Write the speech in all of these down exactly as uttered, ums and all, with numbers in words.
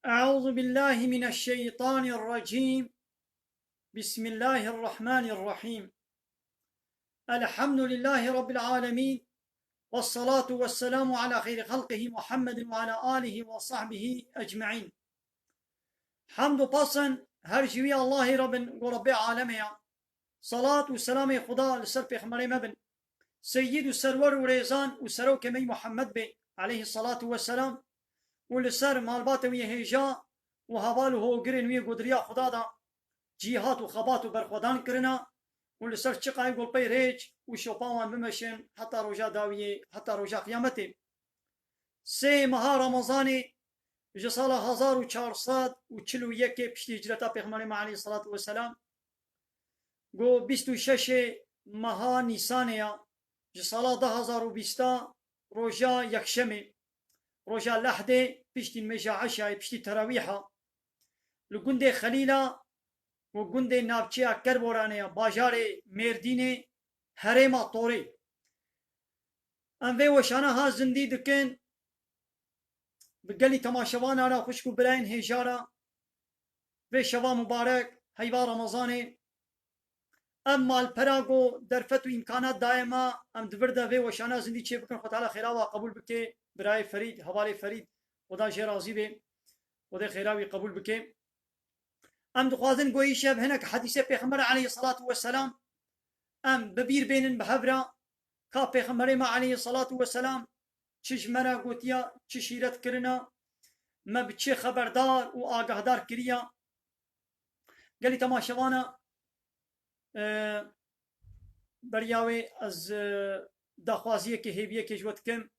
أعوذ بالله من الشيطان الرجيم. بسم الله الرحمن الرحيم. الحمد لله رب العالمين. والصلاة والسلام على خير خلقه محمد وعلى آله وصحبه أجمعين. Hemd û pasin her ji wî Allahî re bin, ku Rebbê alemê ya. Salat û selamê Xuda li ser pêxemberê me bin. Seyyid û serwer û rêzan û serokê me yî Muhammed bê, aleyhî salatu we selam, û li ser malbatê wî yê hêja û heval û hogirên wî yê ku di riya Xuda de cîhat û xebat û berxwedan kirina û li ser çiqayê ku li pey rêç û şopa wan bimeşin heta roja dawiyê, heta roja qiyametê. Sê meha Remezanê ji sala hezar û çar sed û çil û yekê piştî hicreta Pêxemberê me aleyhî salatu we selam, ku bîst û şeşê meha Nîsanê ya, ji sala du hezar û bîsta roja yekşemê, roja lehdê, piştî nimêja eşayê, piştî terawîha, li gundê Xelîla û gundê navçeya Kerboranê ya bajarê Mêrdînê, herêma Torê. Em vê weşana ha zindî dikin, bi gelî temaşevana re, xwişk û birayên hêja re, vê şeva mubarek, heyva Remezanê, ev malpera ku derfet û îmkanat daye me, em di vir de vê weşana zindî çê bikin, Xwe Teala xêra wa qebûl bike, birayê Ferîd, hevalê Ferîd, Xuda jê razî be, Xwedê xêra wî qebûl bike. Em dixwazin ku îşev hinek hedîsê Pêxember aleyhî salatu we selam em bi bîr bênin bi hev re, ka Pêxemberê me aleyhî salatu we selam çi ji me re gotiya, çi şîret kirina, me bi çi xeberdar û agahdar kiriya. Gelî temaşevana, e, beriya wê ez, e, daxwaziyekê, hêviyekê ji we dikim.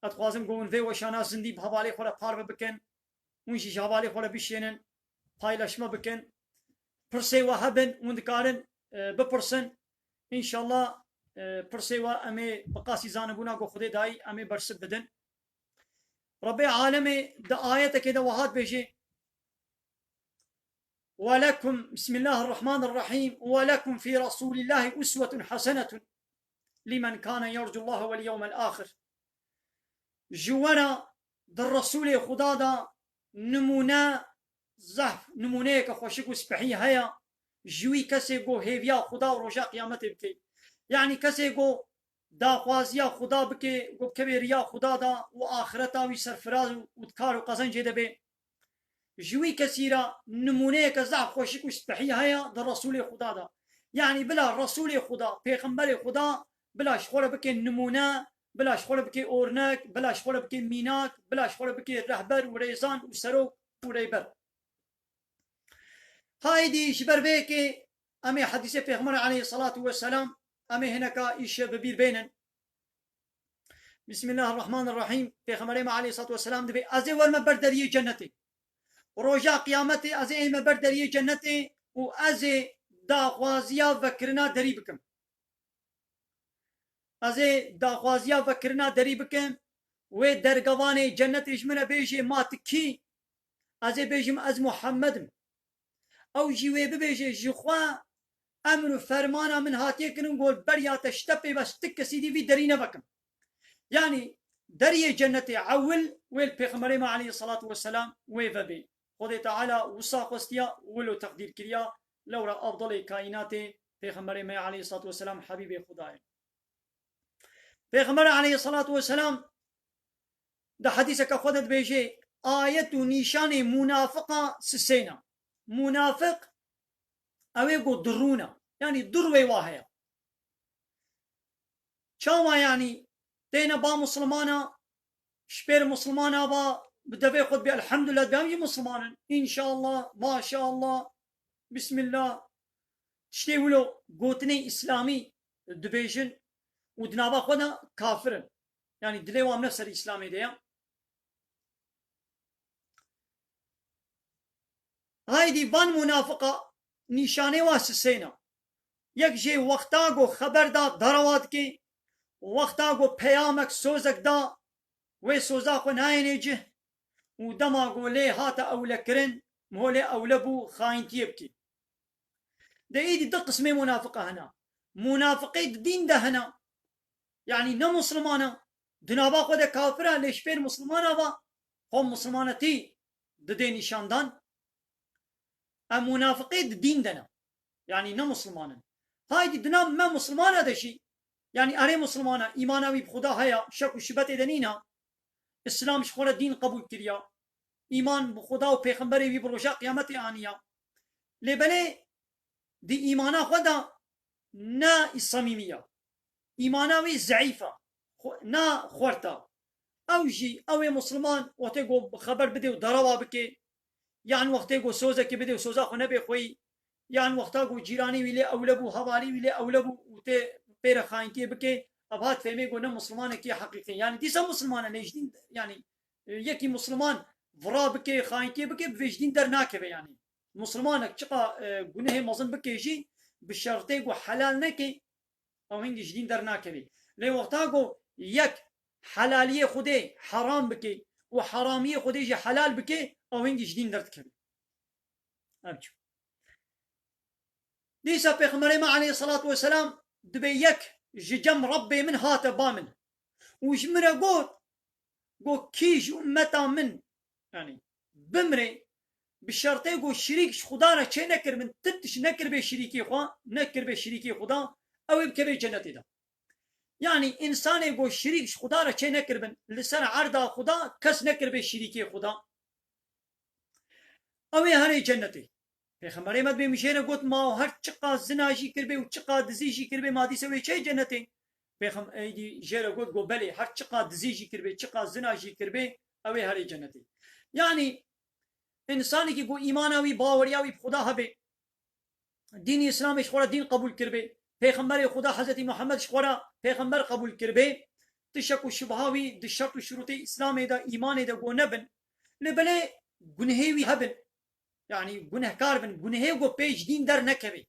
Ez dixwazim ku hûn vê weşana zindî bi hevalê xwe re parve bikin. Hûn jî ji hevalê xwe re bişênin, paylaşma bikin. Pirsê we hebin, hûn dikarin, e, bipirsin. Înşallah, e, pirsê we em ê bi qasî zanibûna ku Xwedê dayî, em ê bersiv bidin. Rebbê alemê di ayetekê de wiha dibêje: "Welekum, bismillahirrahmanirrahim, welekum fî Resûlillahî uswetun hesenetun limen kâne yercullaha wel yewmel âxir." Ji we re di Resûlê Xuda de nimûne, zehf nimûneyeke xweşik û spehî heye ji wî kesê ku hêviya Xuda û roja qiyametê bike. Yanî kesê ku daxwaziya Xuda bike, ku bikeve riya Xuda de û axireta wî serfiraz û di kar û qezencê de be. Ji wî kesî re nimûneyeke zehf xweşik û spehî heye di Resûlê Xuda de. Yanî bila Resûlê Xuda, Pêxemberê Xuda, bila ji xwe re bike nimûne, bila ji xwe re bike ornek, bila ji xwe re bike mînak, bila ji xwe re bike rehber û rêzan û serok û rêber. Haydî ji ber vê yekê em ê hedîsê Pêxember aleyhî salatu we selam, em ê hineka îşev bi bîr bênin. Bismillahirrahmanirrahîm. Pêxemberê me aleyhî salatu we selam dibê: "Ez ê werme ber deriyê cennetê. Roja qiyametê ez ê ême ber deriyê cennetê û ez ê daxwaziya vekirina derî bikim." Ez ê daxwaziya vekirina derî bikim, wê dergevanê cennetê ji min re bêjê, "Ma tu kî?" Ez ê bêjim, "Ez Muhammed im." Ew jî wê bibêje, "Ji xwe emr û fermana min hatiye kirin, ku beriya te ji te pê bes ti kesî dî vî derî nevekim." Yanî deriyê cennetê ewil wê li Pêxemberê me aleyhî salatu we selam wê vebê. Xwedê Teala wisa xwestiya, wilo teqdîr kiriya, lewra afdalê kaînatê, Pêxemberê me aleyhî salatu we selam, Hebîbê Xuda ye. Pêxember aleyhî salatu we selam di hedîseke xwe de dibêje, ayet û nîşanê munafiqa sisêna. Munafiq ew ê ku dirûna. Yanî dur wê wa heye. Çawa yanî têne ba Muslimana, ji pêr Muslimana ba, bi devê xwe dibê elhamdulillah, dibê em jî Musliman in. Înşallah, maşallah, bismillah. Tiştê wilo gotinê Îslamî dibêjin û di nava xwe de kafir in. Yanî dilê wan ne ser Îslamê de ye. Haydî van munafiqa nîşanê wa sisêna. Yek jê wexta ku xeber da derewa dike, wexta ku peyamek, sozek da, wê soza xwe nayênê cih û dema ku lê hate ewlekirin, miho lê ewle bû, xayintiyê bike. De êdî du qismê munafiqa hene. Munafiqê di dîn de hene. Yanî ne Muslimana, di nava xwe de kafir e, lê ji pêr Muslimana va, xwe Muslimanetî didê nîşandan. Em munafiqê di dîn de ne. Yanî ne Musliman in. Haydî di nav me Muslimana de jî, yanî erê Muslimana, îmana wî bi Xuda heye, şek û şibetê de nîne. Îslam ji xwe re dîn qebûl kiriya. Îman bi Xuda û Pêxemberê wî bi roja qiyametê aniya. Lê belê di îmana xwe de ne samîmî ya. Îmana wî zeîf e, xwe-, ne xwert e. Ew jî, ew ê Musliman wextê ku xeber bidê û derewa bike, yan wextê ku sozekê bidê û soza xwe nebe xweyî, yan wexta ku cîranî wî lê ewle bû, hevalî wî lê ewle bû û tê pê re xayintiyê bike, ev hat fehmê ku ne Muslimanekî heqîqî. Yanî dîsa Musliman e, lê ji dîn, yanî, e, yekî Musliman vira bike, xayintiyê bike, bi vê ji dîn dernakeve yanî. Muslimanek çiqa, e, gunehê mezin bike jî, bi şertê ku helal neke, ew hingî ji dîn dernakevê. Lê wexta ku yek helaliyê Xwedê heram bike û heramiyê Xwedê jî helal bike, ew hingî ji dîn derdikeve. Ev çû. Dîsa Pêxemberê me aleyhisselatu vesselam dibê yek ji cem Rebbê min hate ba min. Û ji min re got, got, kî ji ummeta min, yanî bimrê, bi şertê ku şirîk ji Xuda re çê nekiribin, ti tişt nekiribe şirîkê xwe, nekiribe şirîkê Xuda, ew ê bikeve cenetê de. Yanî însanê ku şirîk ji Xuda re çê nekiribin, li ser erda Xuda kes nekiribe şirîkê Xuda, ew ê herê cenetê. Pêxemberê me dibê min jê re got, ma her çiqa zina jî kiribê û çiqa dizî jî kiribê, ma dîsa wê çê cenetê? Pêxem-, êdî jê re got, got, belê, her çiqa dizî jî kiribê, çiqa zina jî kiribê, ew ê herê cenetê. Yanî, însanekî ku îmana wî, baweriya wî bi Xuda hebe, dînî Îslamê ji xwe re dîn qebûl kiribe, Pêxemberê Xuda Hezretî Muhammed ji xwe re pêxember qebûl kiribe, ti şek û şubha wî di şert û şurûtê Îslamê de, îmanê de go nebin, lê belê gunehê wî hebin. Yanî gunehkar bin, gunehê go pê ji dîn dernekeve.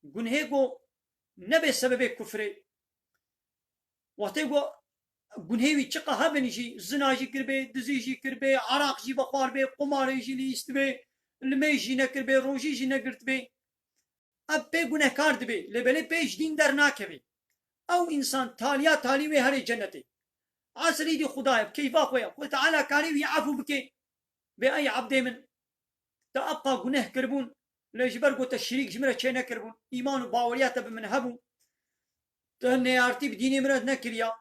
Gunehê go nebe sebebê kufrê. Wextê ku gunhê wî çiqa hebin jî, zina jî kiribê, dizî jî kiribê, eraq jî vexwaribê, qumarê jî lîstibê, limêj jî nekiribê, rojî jî negirtibê. Ev pê gunehkar dibê, lê belê pê ji dîn dernakevê. Ew însan taliya talî wê herê cenetê. Esrî dî Xuda ye, bi keyfa xwe ye. Xwedê Teala karê wî efû bike. Bê ey ebdê min, te ewqa guneh kiribûn, lê ji ber ku te şirîk ji min re çê nekiribûn, îman û baweriya te bi min hebû, te neyartî bi dînê min re nekiriya,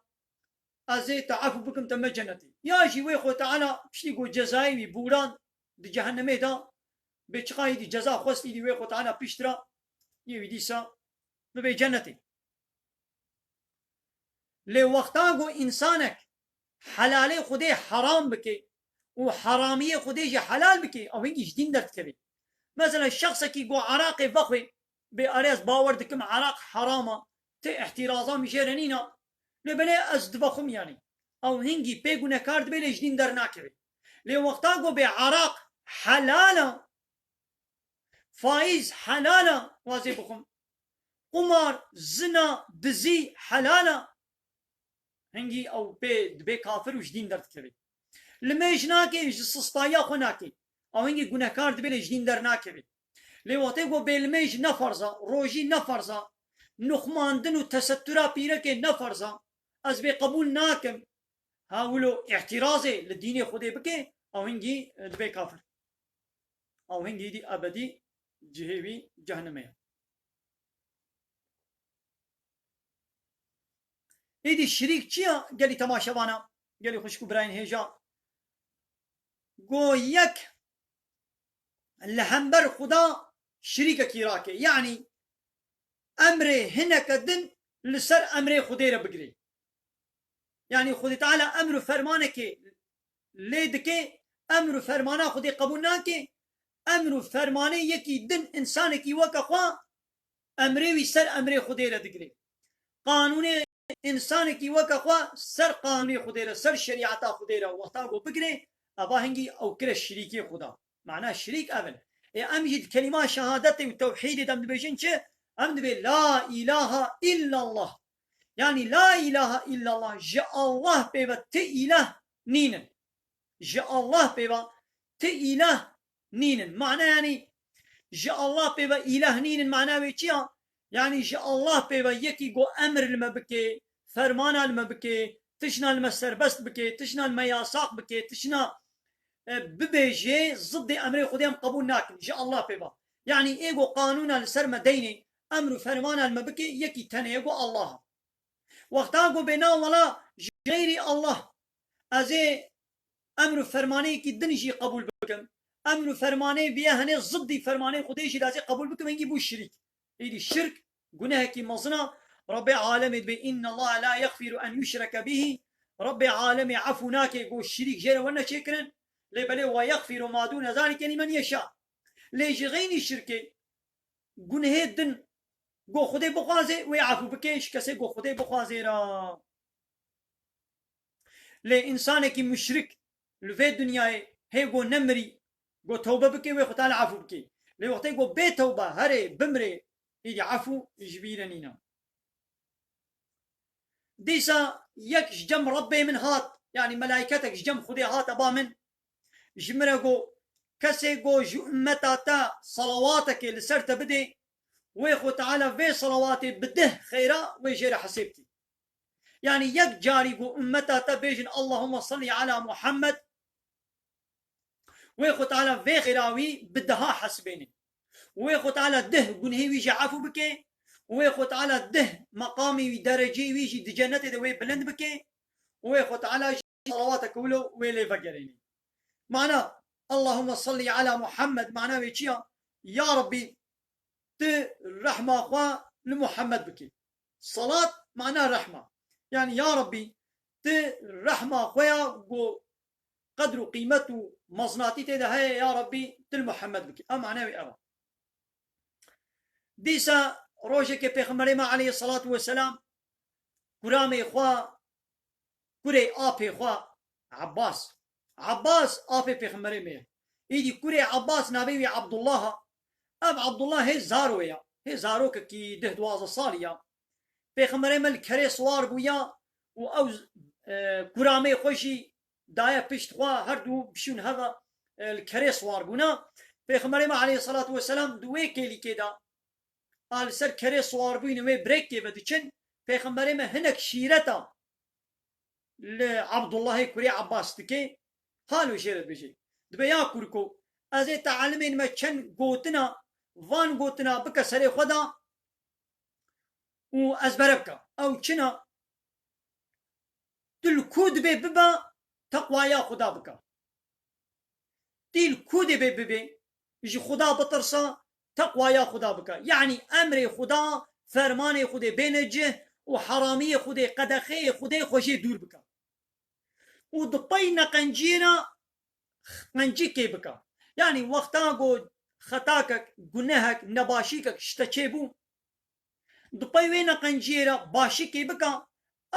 ez ê te efû bikim, te me cenetê. Ya jî wê Xwedê Teala piştî ku cezayê wî bûran di cehennemê da, bê çiqa êdî ceza xwest, êdî wê Xwedê Teala pişt re yê wî dîsa bibê cenetê. Lê wexta ku însanek helalê Xwedê heram bike û heramiyê Xwedê jî helal bike, ew hingî ji dîn derdikeve. Mesela şexsekî ku eraqê vexwe, bê erê ez bawer dikim eraq heram e, ti îhtîraza min jê re nîne, lê belê ez divexwim yanî. Ew hingî pê gunehkar dibe lê ji dîn dernakeve. Lê wexta ku bê eraq helal e, faîz helal e, wazê bixwim. Qumar, zina, dizî helal e. Hingî ew pê dibe kafir û ji dîn derdikeve. Limêj nake, ji sistayiya xwe nake. Ew hingî gunehkar dibe lê ji dîn dernakeve. Lê wextê ku bê limêj ne ferz e, rojî ne ferz e, nuxmandin û tesettura pîrekê ne ferz e, ez bê qebûl nakim. Ha wilo îhtirazê li dînê Xwedê bike, ew hingî, e, dibe kafir. Ew hingî dî ebedî cihê wî cehennemê ye. Êdî şirîk çi ya gelî temaşevana, gelî xwişk û birayên hêja? Go yek li hember Xuda şirîkekî rake. Yanî emrê hineke din li ser emrê Xwedê re bigirê. Yanî Xwedê Teala emr û fermanekê lê dike, emr û fermana Xwedê qebûl nake, emr û fermanê yekî din, însanekî weke xwe, emrê wî ser emrê Xwedê re digirê. Qanûnê însanekî weke xwe ser qanûnê Xwedê re, ser şerîeta Xwedê re wexta ku bigirê, eva hingî ew kire şirîkê Xweda. Mana şirîk ev in. Ê em jî di kelîma şehadetê û tewhîdê de em dibêjin çi? Em dibê la îlaha illallah. Yanî la îlaha illallah, ji Allah pê ve ti îlah nînin. Ji Allah pê ve ti îlah nînin. Mana yanî ji Allah pê ve îlah nînin, mana wê çi ya? Yanî ji Allah pê ve yekî ku emir li me bike, fermana li me bike, tişna li me serbest bike, tişna li me yasax bike, tişna, e, bibêjê, ziddê emrê Xwedê em qebûl nakin. Ji Allah pê ve. Yanî ê go qanûna li ser me deynê, emr û fermana li me bike, yekî tenê ye, go Allah e. Wexta go bê na wela ji xeyrî Allah, ez ê emr û fermaneyekî din jî qebûl bikim. Emr û fermaneyê viye hene ziddî fermaneyê Xwedê jî lazê qebûl bikim, hingî bû şirîk. Îdî şirk gunehekî mezin a. Rabbê alemê dibê, "Inna Allah la yaghfiru en yushraka bihi." Rabbê alemê efû nake go şirîk jê re werne çêkirin. Lê belê, "Ve yaghfiru ma dûne zalike limen yeşa." Lê ji xeynî şirkê, gunehê din, go Xwedê bixwaze, wê efû bike, ji kesê go Xwedê bixwaze ra. Lê însanekî muşrik li vê dinyayê hê go nemirî, go tewbe bike, wê Xwe Teala efû bike. Lê wextê go bê tewbe herê bimrê, îdî efû ji bî re nîne. Dîsa yek ji cem Rebbê min hat, yanî melaîketek ji cem Xwedê hate ba min, ji min re go, kesê go ji ummeta te salawatekê li ser te bidê, wê Xwe Teala vê salawatê bi deh xêra wê jê re hesêb kî. Yanî yek carî go ummeta te bêjin Allahumma salli ala Muhammed, wê Xwe Teala vê xêra wî bi deha hesibêne. Wê Xwe Teala deh gunehê wî jî efû bike. Wê Xwe Teala deh meqamê wî, dereceyê wî jî di cennetê de wê bilind bike. Wê Xwe Teala jî salawateke wilo wê lê vegerêne. Mana, Allahumma salli ala Muhammed, mana wê çi ya? Ya Rabbî, tu rehma xwe li Muhammed bike. Salat mana rehma. Yanî ya Rabbî, tu rehma xwe ya go qedr û qîmet û mezinatî tê de heye, ya Rabbî, tu li Muhammed bike. Ev mane wê ev e. Dîsa rojekê Pêxemberê me aleyhissalatu vesselam kuramê xwe, kurê apê xwe Abbas. Abbas apê Pêxemberê me ye. Îdî kurê Abbas navê wî Abdullah e. Ev Abdullah hê zaro ya. Hê zarokekî deh duwazdeh salî ya. Pêxemberê me li kerê siwar bûya û ew, e, kuramê xwe jî daye pişt xwe, her du bişûn heva, e, li kerê siwar bûna. Pêxemberê me aleyhissalatu vesselam di wê kêlîkê de a li ser kerê siwar bûyîne wê birêkê ve diçin, Pêxemberê me hinek şîreta li Abdullahê kurê Abbas dike, halo jê re dibêje. Dibe ya kurko, ez ê te elimên me çend gotina, van gotina bike serê xwe de û ezbere bike. Ew çina? Tu li ku dibê bibe, teqwaya Xuda bike. Tî li ku dibê bibê, ji Xuda bitirse, teqwaya Xuda bike. Yanî emrê Xuda, fermanê Xwedê bêne cih û heramiyê Xwedê, qedexeyê Xwedê xwe jê dûr bike. Û di pey neqenciyê re qencîkê bike. Yanî wexta ku xetakek, gunehek, nebaşîkek ji te çêbû, di pey wê neqenciyê re başîkê bike,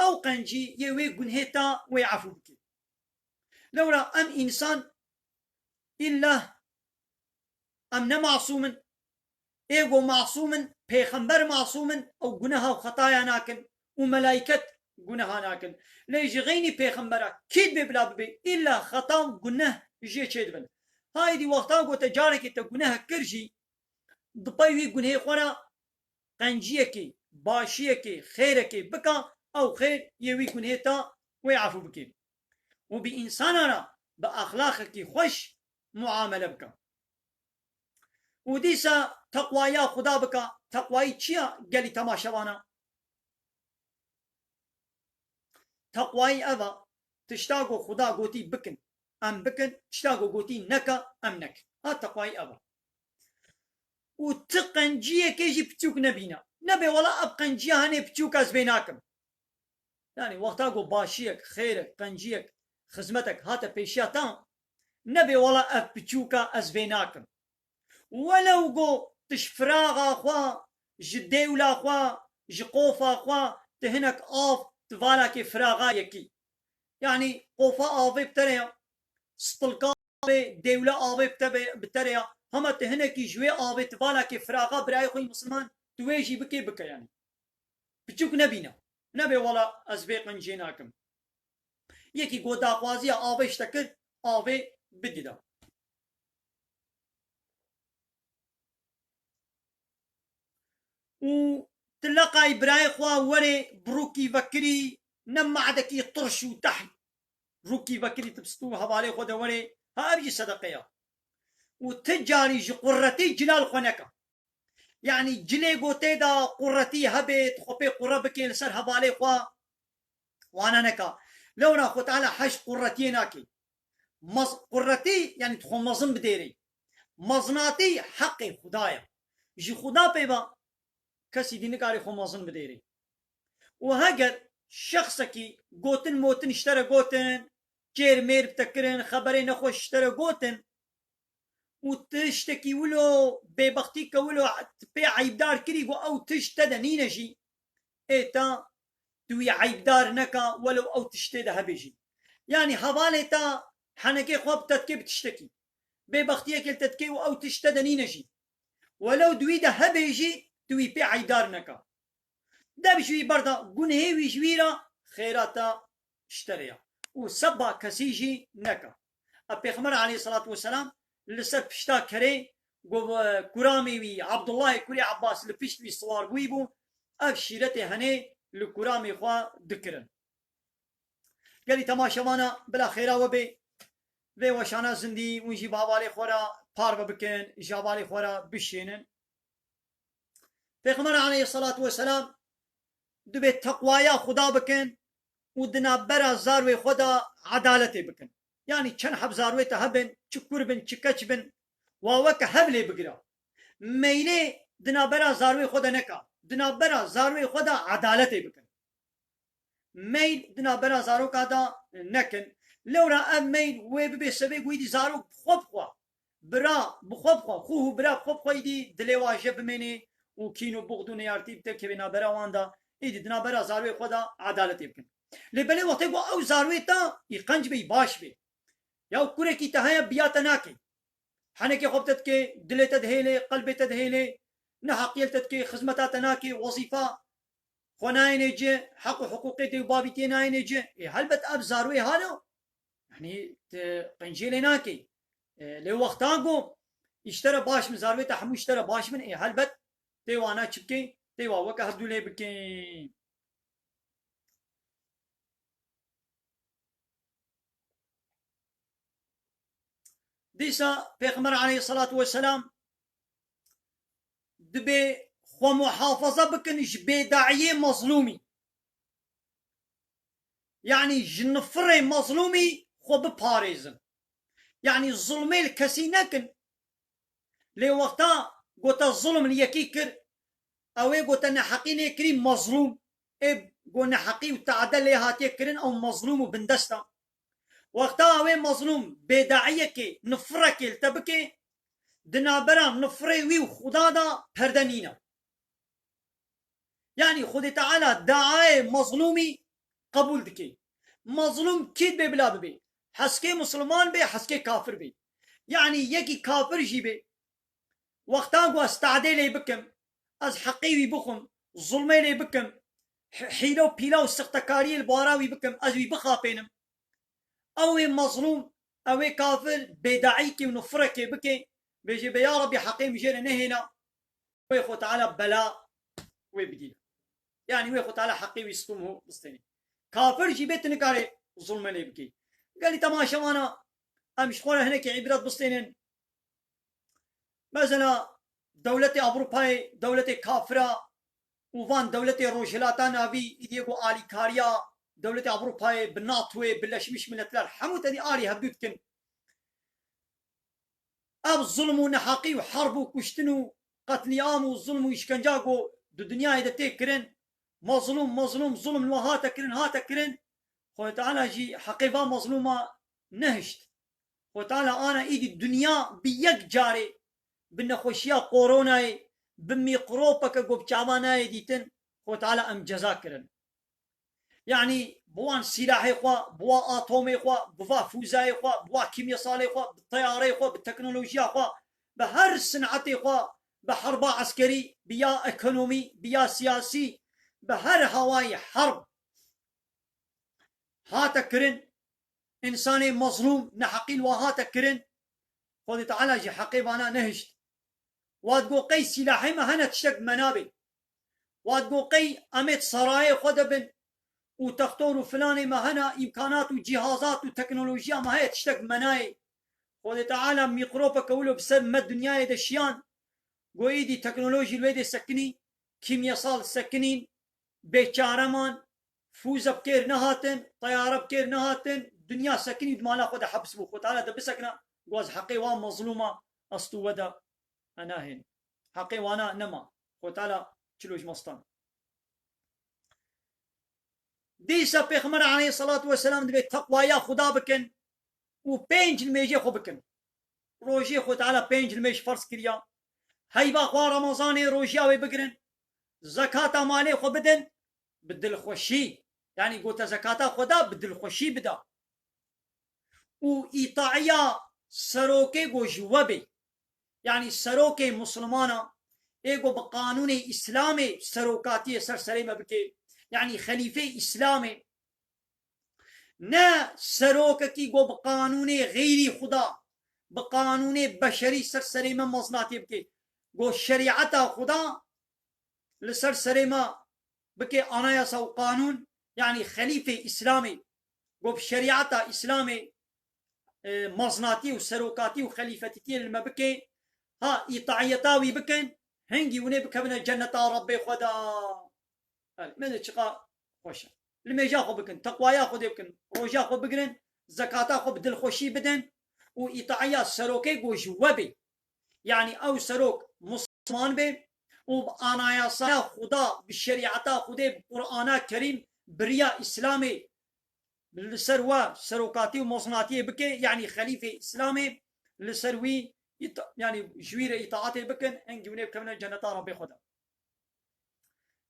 ew qencî yê wê gunhê te wê efû bike. Lewra em însan, îlla em ne masûm in. Ê ku masûm in, pêxember masûm in, ew guneha û xetaya nakin û melayket guneha nakin. Lê ji xeynî pêxembera kî dibê bila bibê, îlla xeta û guneh jê çêdibin. Haydî wexta ku te carekê te guneh kir jî, di pey wî gunhê xwe re qenciyekê, başiyekê, xêrekê bika, ew xêr yê wî gunhê te wê efû bike. Û bi însana re bi exlaqekî xweş muamele bike. Û dîsa teqwaya Xuda bike. Teqwayî çi ya gelî temaşevana? Teqwayî ev e, tişta ku Xuda gotî bikin, em bikin, tişta ku gotî neke, em nekin. Ha, teqwayî ev e. Û ti qenciyekê jî piçûk nebîne. Nebê wela ev qenciya henê piçûk ez vê nakim. Yanî wexta ku başiyek, xêrek, qenciyek, xizmetek hate pêşiya te, nebê wela ev piçûka ez vê nakim. Welew ku tu ji firaxa xwe, ji dêwla xwe, ji qofa xwe, tu hinek av, tu valakê firaxa yekî. Yanî qofa avê bi te re ya, stilka avê, dêwla avê bi te be, bi te re ya. Hema tu hinekî ji wê avê, tu valakê firaxa birayê xwe yî misilman, tu wê jî bikê, bike yanî. Piçûk nebîne. Nebê wela ez vê qencê nakim. Yekî ku daxwaziya avê ji te kir, avê bidî de. Û tu leqayî birayê xwe werê bi rûkî vekirî, ne madekî tirş û tehl rûkî vekirî, tu bi stû hevalê xwe de werê, Ha ev jî sedeqe ya. Û ti carî ji quretî cila li xwe neke. Yanî cilê gotê de quretî hebe, tu xwe pê qure bikê li ser hevalê xwe, wana neka. Lewra Xwe Teala hej quretiyê nake. Mez-, quretî, yanî tu xwe mezin bidêrî. Mezinatî heqê Xuda ye. Ji Xuda pê ve kesî dî nikare xwe mezin bidêrî. Û heger şexsekî gotin motin ji te re gotin, çêr mêr bi te kirin, xeberê nexweş ji te re gotin, û tiştekî wilo, bêbextîke wilo, tu pê eyibdar kirî, got ew tişt te de nîne jî, ê ta tu wî eyibdar neka, welew ew tiştê de hebe jî. Yanî hevalê ta henekê xwe bi te dikê bi tiştekî. Bêbextiyekê li te dikê û ew tişt te de nîne jî. Welew di wî de hebe jî, tu wî pê eyibdar neka. Dev ji wî berda, gunhê wî ji wî re, xêra te ji te re ya. Û seba kesî jî neka. Ev Pêxember aleyhisselatu vesselam li ser pişta kerê, ku, e, kuramê wî, Abdullahê kurê Abbas li pişt wî siwar bûyî bû, ev şîretê henê li kuramê xwe dikirin. Gelî temaşevana bila xêra we bê, vê weşana zindî hûn jî bi hevalê xwe re parve bikin, ji hevalê xwe re bişênin. Pêxember aleyhisselatu vesselam dibê teqwaya Xuda bikin û di navbera zarwê xwe de edaletê bikin. Yanî çend heb zarwê te hebin, çi kur bin, çi keç bin, wa weke hev lê bigira. Meylê di navbera zarwê xwe de neka. Di navbera zarwê xwe de edaletê bikin. Meyl di navbera zaroka de nekin. Lewra ev meyl wê bibe sebê ku êdî zarok bi xwe bi xwe, bira bi xwe bi xwe, xû û bira bi xwe bi xwe êdî dilê wa je bimênê û kîn û buxd û neyartî bi te kevê navbera wan de, êdî di navbera zarwê xwe de edaletê bikin. Lê belê wextê ku ew zarwê te î qenc be, î baş be, ya kurekî te heye biya te nake. Henekê xwe bi te dike, dilê te dihêlê, qelbê te dihêlê, neheqiyê li te dike, xizmeta te nake, wezîfa xwe nayênê ci, heq û hiqûqê dê û bavî tê nayênê ci. Ê, helbet ev zarwê halo, yanî tu qenciyê lê nakê. Ê, lê wexta ku îşte re baş bin, zarwê te hemû îşte re baş bin, ê, helbet tê wana çi bikê, tê wa weke hevdû lê bikê. Dîsa Pêxember aleyhisselatu vesselam dibê xwe muhafaza bikin ji bêdaiyê mezlûmî. Yanî ji nifirê mezlûmî xwe biparêzin. Yanî zulmê li kesî nekin. Lê wexta gote zulm li yekî kir, ew ê gote neheqî lê kirî mezlûm, ê go neheqî û teade lê hatiye kirin, ew mezlûm û bindest e. Wexta ew ê mezlûm bêdaiyekê, nifirekê li te bike, di navbera nifirê wî û Xuda de perde nîne. Yanî Xwedê Teala daayê mezlûmî qebûl dike. Mezlûm kî dibe bila bibe? Heskê misliman be, heskê kafir be. Yanî yekî kafir jî be. Wexta ku ez teadê lê bikim, ez heqê wî bixwim, zulmê lê bikim, hi-, hîle û pîle û sixtekariyê li bara wî bikim, ez wî bixapênim. Ew ê mezlûm, ew ê kafir, bêdaîkê û nifrekê bike, bêje be, ya Rabbî, heqê min jê re nehêna, wê Xwe Teala bela wê bidîne. Yanî wê Xwe Teala heqê wî stûm û bistênê. Kafir jî bê tu nikare zulmê lê bikî. Gelî temaşevana, em ji xwe re hinekî îbret bistênin. Mesela dewletê Ewropayê, dewletê kafira û van dewletê Rojhilata Navî, îdiyê ku alîkariya dewletê Ewropayê bi NATOyê, Birleşmiş Milletler, hemû tedî alî hevdû dikin. Ev zulm û neheqî û herb û kuştin û qetlîam û zulm û îşkenca ku di dinyayê de tê kirin, mezlûm, mezlûm, zulm li we hate kirin, hate kirin, Xwedê Teala jî heqê va mezlûma nehişt. Xwedê Teala ana îdî dinya bi yek carê bi nexweşiya koronayê, bi mîkropeke ku bi çavan nayê dîtin, Xwedê Teala em ceza kirin. Yanî bi wan sîlahê xwe, bi wa atomê xwe, bi va fûzayê xwe, bi wa kîmyesalê xwe, bi teyareyê xwe, bi teknolojiya xwe, bi her sinetê xwe, bi herba eskerî, bi ya ekonomî, bi ya siyasî, bi her hawayî herb hate kirin, însanê mezlûm neheqî li wa hate kirin, Xwedê Teala jî heqê vana nehişt. Wa digot qey sîlahê me hene tiştek bi me nabê. Wa digot qey em ê di serayê xwe de bin û textor û filanê me hene, îmkanat û cîhazat û teknolojiya me heye tiştek bi me nayê. Xwedê Teala mîkropeke wilo bi ser me dinyayê de şiyan, go îdî teknolojî li wê dê sekinî, kîmyesal sekinîn, bêçare man, fûze bi kêr nehatin, teyare bi kêr nehatin, dinya sekinî di mala xwe de hebs bû. Xwedê Teala de bisekina, go ez heqê wan mezlûma ez tu we de enahên. Heqê wana nema. Xwedê Teala çilo ji me stan. Dîsa Pêxember aleyhissalatu vesselam dibê teqwaya Xuda bikin û pênc limêjê xwe bikin. Rojiyê Xwe Teala pênc limêj ferz kiriya. Heyva xwe Remezanê rojiya wê bigirin. Zekata malê xwe bidin bi dilxweşî. Yanî gote zekata xwe da bi dilxweşî bida. Û îtaiya serokê go ji we bê. Yanî serokê Muslimana ê go bi qanûnê Îslamê serokatiyê ser serê me bike. Yanî xelîfê Îslamê. Ne serokekî go bi qanûnê xeyrî Xuda, bi qanûnê beşerî ser serê me mezinatiyê bike. Go şerîeta Xuda li ser serê me bike anayasa û qanûn, yanî xelîfê Îslamê, go bi şerîeta Îslamê, e, mezinatî û serokatî û xelîfetîtiyê li me bike, ha îtaiyeta wî bikin, hingî hûn ê bikevine cenneta Rebbê xwe de. Belê, me de çiqa xweş e. Limêja xwe bikin, teqwaya Xwedê bikin, roja xwe bigirin, zekata xwe bi dilxweşî bidin û îtaiya serokê go ji we bê. Yanî ew serok Musliman bê û bi anayasaya Xuda, bi şerîeta Xwedê, bi Qur'ana Kerîm, bi riya Îslamê li ser we serokatî û mezinatiyê bike, yanî xelîfê Îslamê li ser wî îta-, yanî ji wî re îtaatê bikin, hingî hûn ê bikevine cenneta Rebbê xwe de.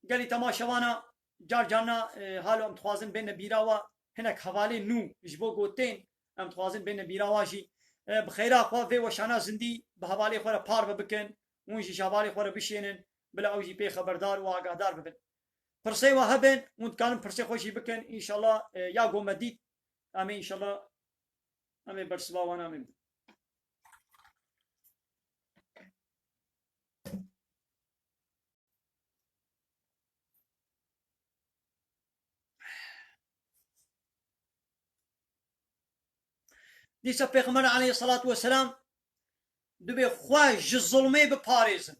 Gelî temaşevana car carna, e, halo em dixwazin bêne bîra we hinek hevalê nû ji bo gotên em dixwazin bêne bîra we jî. E, bi xeyra xwe vê weşana zindî bi hevalê xwe re parve bikin, hûn jî ji hevalê xwe re bişênin, bila ew jî pê xeberdar û agahdar bibin. Pirsê we hebin, hûn dikarin pirsê xwe jî bikin, înşallah, e, ya go me dît, em ê înşallah, em ê bersiva wan em ê bidin. Dîsa Pêxember aleyhissalatu vesselam dibê xwe ji zulmê biparêzin.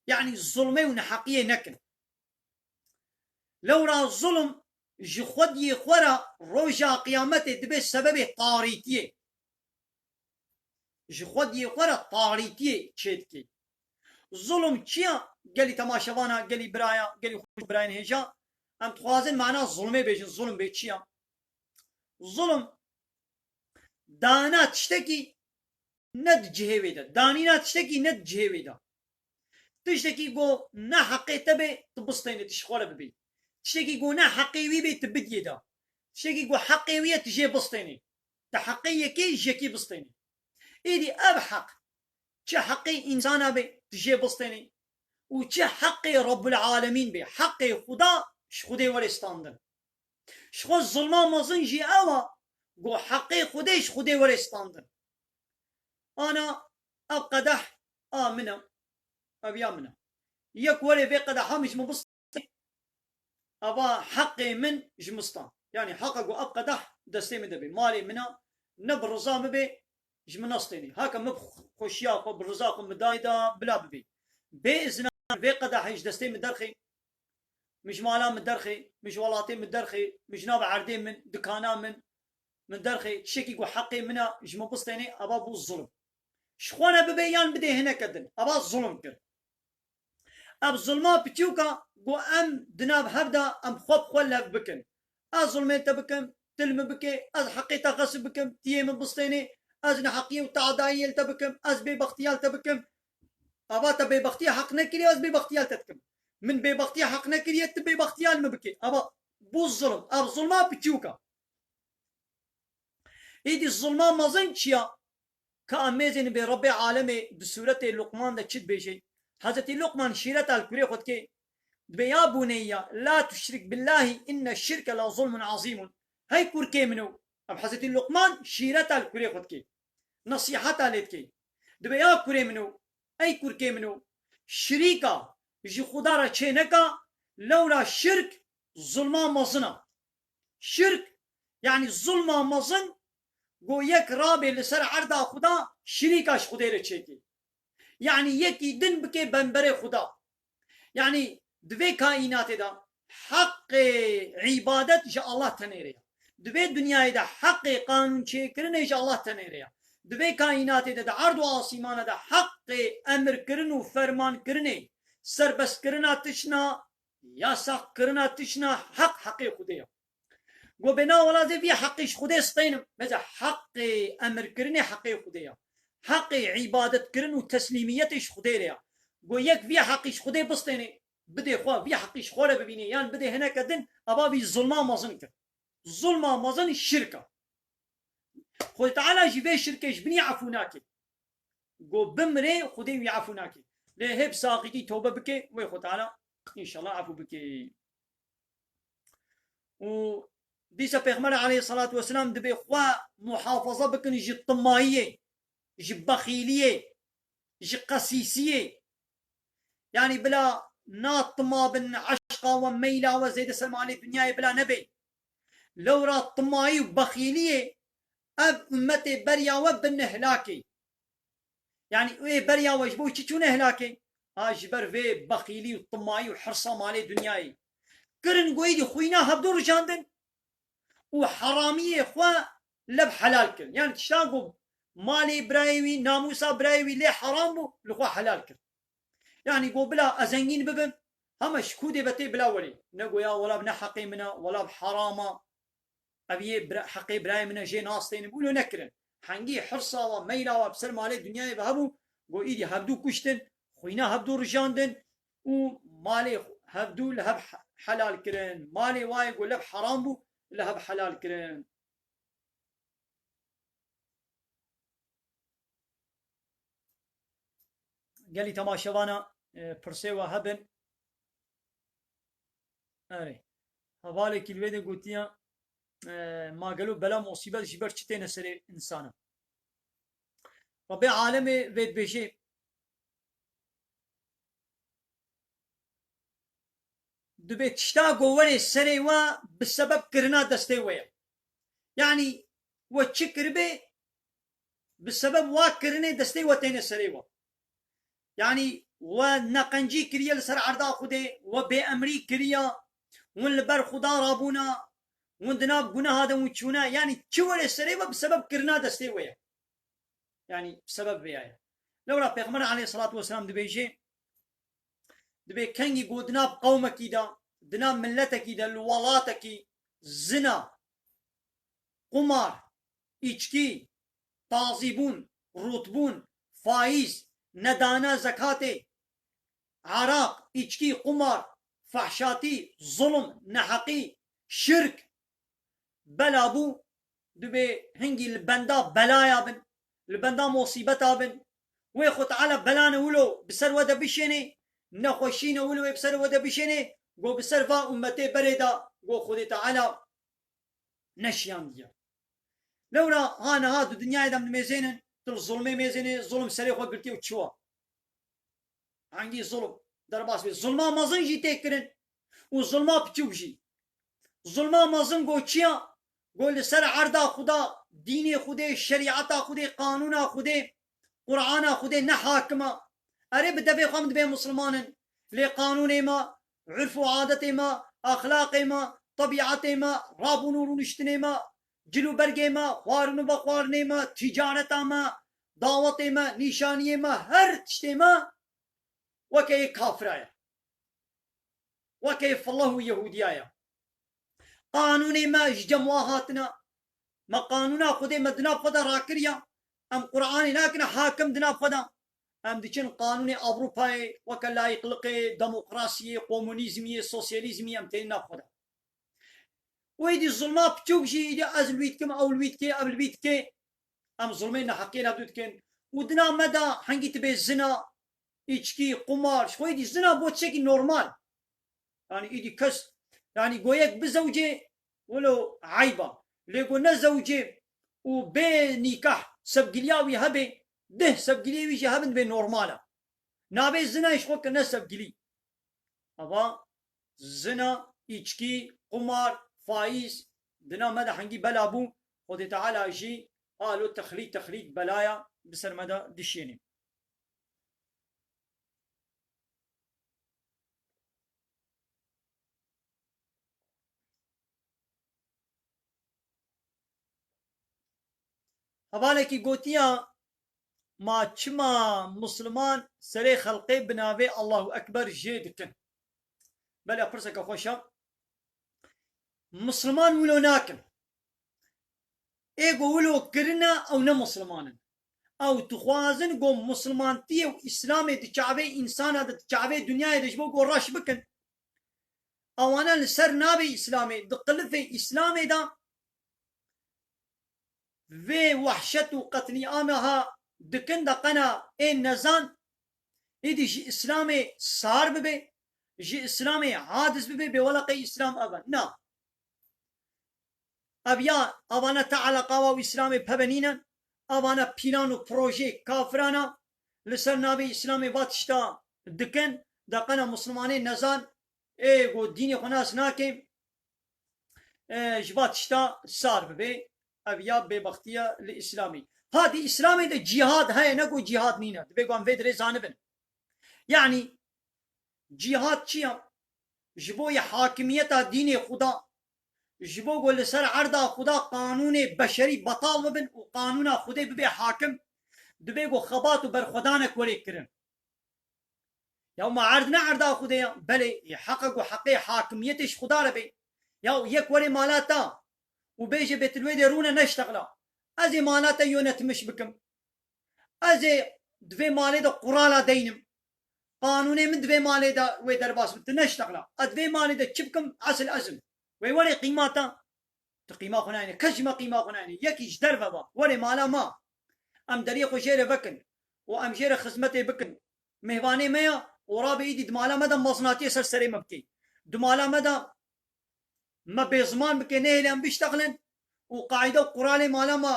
Yanî zulmê û neheqiyê nekin. Lewra zulm ji xwediyê xwe re roja qiyametê dibe sebebê tarîtiyê. Ji xwediyê xwe re tarîtiyê çêdikê. Zulm çi ya? Gelî temaşevana, gelî biraya, gelî xweş birayên hêja, em dixwazin mana zulmê bêjin. Zulm bê çi ya? Zulm dana tiştekî ne di cihê wê de. Danîna tiştekî ne di cihê wê de. Tiştekî go ne heqê te bê, tu bistênê, tu ji xwe re bibî. Tiştekî go ne heqê wî bê, tu bidiyê de. Tiştekî go heqê wî ye, tu jê bistênê. Tu heqê yekê ji yekî bistênê. Êdî ev heq, çi heqê însana bê, tu jê bistênê. Û çi heqê Rebbul Alemîn bê, heqê Xuda ji Xwedê were standin. Ji xwe zilma mezin jî ew a, go heqê Xwedê ji Xwedê were standin. Ana ev qedeh a min e, ev ya min e. Yek were vê qedeha min ji min bistê, eva heqê min ji min stand. Yanî heqa go ev qedeh destê min de bê, malê min e, ne bi riza min bê, ji min nestênê. Heke min bi xweşiya xwe, bi riza xwe min dayê de bila bibê. Bê izna vê qedehê ji destê min derxê, min ji mala min derxê, min ji welatê min derxê, min ji nav erdê min, dikana min, min derxê, tiştekî ku heqê min e, ji min bistênê, eva bû zulm. Ji xwe re bibe yan bidê hineke din, eva zulm kir. Ev zulma piçûka ku em di nav hev de em xwe bi xwe lev bikin. Ez zulmê te bikim, tu li min bikê, ez heqê te xesib bikim, tu yê min bistênê, ez neheqiyê û teadayiyê li te bikim, ez bêbextiya li te bikim. Ava te bêbextiya heq nekiriye, ez bêbextiya li te dikim. Min bêbextiya heq nekiriye, tu bêbextiya li min bikê. Ava bû zulm. Ev zulma piçûk e. Êdî zulma mezin çi ya? Ka em mêzên bê Rebbê alemê di sûretê Luqman de çi dibêje? Hezretî Luqman şîreta li kurê xwe dike. Dibê, ya buneyya, la tuşrik billahi inne şirke la zulmun azîmun. Hey kurkê min o. Ev Hezretî Luqman şîreta li kurê xwe dike. Nesîheta lê dike. Dibê, ya kurê min o, ey kurkê min o, şirîka ji Xuda re çê neka, lewra şirk zulma mezin a. Şirk, yanî zulma mezin, Go yek rabe li ser erda Xuda şirîka ji Xudê re çêke. Yanî yekî din bike bemberê Xuda. Yanî di vê kaînatê de heqê îbadet ji Allah tenê re ye. Di vê dinyayê de heqê qanûn çêkirinê ji Allah tenê re ye. Di vê kaînatê de, di erd û asîmana de heqê emirkirin û fermankirinê, serbestkirina tişna, yasaqkirina tişna, heq heqê Xwedê ye. Go bê na wela zê vî heqî ji Xwedê steynim. Bêje heqê emirkirinê heqê Xwedê ye. Heqê îbadetkirin û teslîmiyetê ji Xwedê re ye. Go yek vî heqî ji Xwedê bistênê, bidê xwe, vî heqî ji xwe re bibînê, yan bidê hineke din, eva vî zulma mezin kir. Zulma mezin şirk e. Xwedê Teala jî vê şirkê ji binî efû nake. Go bimrê, Xwedê wî efû nake. Lê hê bi saxîtî tewbe bike, wê Xwedê Teala înşallah efû bike. Û dîsa Pêxember aleyhissalatu vesselam dibê xwe muhafaza bikin ji timayiyê, ji bexîliyê, ji qesîsiyê. Yanî bila na tima bin, eşqa we, meyla we zêde ser malê dinyayê bila nebê. Lewra timayî û bexîliyê ev ummetê beriya we bin hilakê. Yanî wê beriya we ji bo çi çûne hilakê? Ha, ji ber vê bexîlî û timayî û hirsa malê dinyayê. Kirin goyî dî xwîna hevdû rijandin û heramiyê xwe lev helal kirin. Yanî tişta ku malê birayê wî, namûsa birayê wî lê heram bû, li xwe helal kir. Yanî go bila ez zengîn bibim, hema ji kûdê ve tê bila werê. Ne goya wela ne heqê min e, wela bi heram e. Ev yê bira-, heqê birayê min e, jê nastênim. Wilo nekirin. Hengî hirsa we, meyla we bi ser malê dinyayê ve hebû, go îdî hevdû kuştin, xwîna hevdû rijandin û malê hevdû li hev he-, helal kirin. Malê wayê go lev heram bû, li hev helal kirin. Gelî temaşevana, e, pirsê we hebin. Erê. Hevalekî li wê de gotiya, e, ma gelo bela musîbet ji ber çi têne serê insana? Rabbê alemê vê dibêjê, dibê tişta ku werê serê we bi sebeb kirina destê we ye. Yanî we çi kiribê, bi sebeb wa kirinê destê we têne serê we. Yanî we neqencî kiriye li ser erda Xwedê, we bêemrî kiriya, hûn li ber Xuda rabûna, hûn di nav guneha de hûn çûne, yanî çi were serê we bi sebeb kirina destê we ye. Yanî bi sebeb vê ye. Lewra Pêxember aleyhissalatu vesselam dibêje, dibê kengî ku di nav qewmekî de, di nav miletekî de, li welatekî zina, qumar, îçkî, tazîbûn, rûtbûn, faîz, nedana zekatê, eraq, îçkî, qumar, fehşatî, zulm, neheqî, şirk, bela bû, dibê hingî li benda belaya bin, li benda musîbeta bin. Wê Xwe Teala belane wilo bi ser we de bişênê, nexweşîne wilo wê bi ser we de bişênê, go bi ser va ummetê berê de, go Xwedê Teala neşiyandiye. Lewra ha niha di dinyayê de em dimêzênin, tu li zulmê mêzênê, zulm serê xwe girtiye û çiwa. Hangî zulm derbas bê? Zulma mezin jî tê kirin û zulma piçûk jî. Zulma mezin go çi ya? Go li ser erda Xuda, dînê Xwedê, şerîeta Xwedê, qanûna Xwedê, Qur'ana Xwedê ne hakim a. Erê, bi devê xwe em dibê misilman in. Lê qanûnê me, urf û adetê me, exlaqê me, tebîetê me, rabûn û rûniştinê me, cil û bergê me, xwarin û vexwarinê me, tîcareta me, dawetê me, nîşaniyê me, her tiştê me weke yê kafira ye. Weke yê fileh û Yehudiya ye. Qanûnê me ji cem wa hatine. Me qanûna Xwedê me di nav xwe de rakiriya. Em Qur'anê nakine hakim di nav xwe de. Em diçin qanûnê Ewropayê, weke layîqliqê, demokrasiyê, komunîzmiyê, sosyalîzmiyê em tênin nav xwe de. Wê dî zulma piçûk jî, îdî ez li wî dikim, ew li wî dike, ev li wî dike. Em zulmê neheqiyê li hevdû dikin. Û dina me de hengî tibê zina, îçkî, qumar, ji xwe îdî zina bû tiştekî normal. Yanî îdî kes, yanî go yek bizewcê, wilo eyb a. Lê go nezewcê û bê nîkah sevgiliya wî hebe, deh sevgiliyê wî jî hebin, dibê normal e. Nabê zina ji xwe kirine sevgilî. Ava zina, îçkî, qumar, faîz, dina me de hengî bela bû, Xwedê Teala jî Alo texlî texlî belaya bi ser me de dişênê. Hevalekî gotiya, ma çima Musliman serê xelqê bi navê Allahu Ekber jê dikin? Belê pirseke xweş e. Musliman wilo nakin. Ê ku wilo kirine ew ne Musliman in. Ew dixwazin ku Muslimantiyê û Îslamê di çavê însana de, di çavê dinyayê de ji bo ku reş bikin. Ewana li ser navê Îslamê, di qilifê Îslamê de vê wehşet û qetlîama ha dikin de qena ên nezan, êdî ji Îslamê sar bibe, ji Îslamê aciz bibe, bê wela qey Îslam ev e. Na. Ev ya, avana te eleqa wa û Îslamê peve nîne, avana pîlan û projeyê kafiran e, li ser navê Îslamê va tişta dikin, de qena Muslimanê nezan, ê ku dînê xwe nas nake, e, ji va tişta sar bibe. Ev ya bêbextiye li Îslamê. Ha di Îslamê de cîhad heye, ne ku cîhad nîne. Divê ku em vê dirê zanibin. Yanî cîhad çi ye? Ji bo yê hakimiyeta dînê Xuda, ji bo ku li ser erda Xuda qanûnê beşerî betal bibin û qanûna Xudê bibe hakim, divê ku xebat û berxwedanek were kirin. Ya ma erd ne erda Xwedê ya? Belê, ê heq e ku heqê hakimiyetê ji Xweda re be. Ya yek were mala te û bêje Bêtilwêdê rûne neştexla. Ez ê mala te yönetmiş bikim. Ez ê di vê malê de qurala deynim. Qanûnê min di vê malê de wê derbas bit. Tu neştexla. Ez di vê malê de çi bikim? Esil ez im. Wê were qîma te. Tu qîma xwe nayêne. Kes ji me qîma xwe nayêne. Yekî ji derve be. Were mala me. Em deriyê xwe jê re vekin. Û em jê re xizmetê bikin. Mêvanê me ya. Û rabê îdî di mala me de mezinatiyê ser serê me bikê. Di mala me de me bêziman bike, nehêle em biştexilin û qaîde û quralê mala me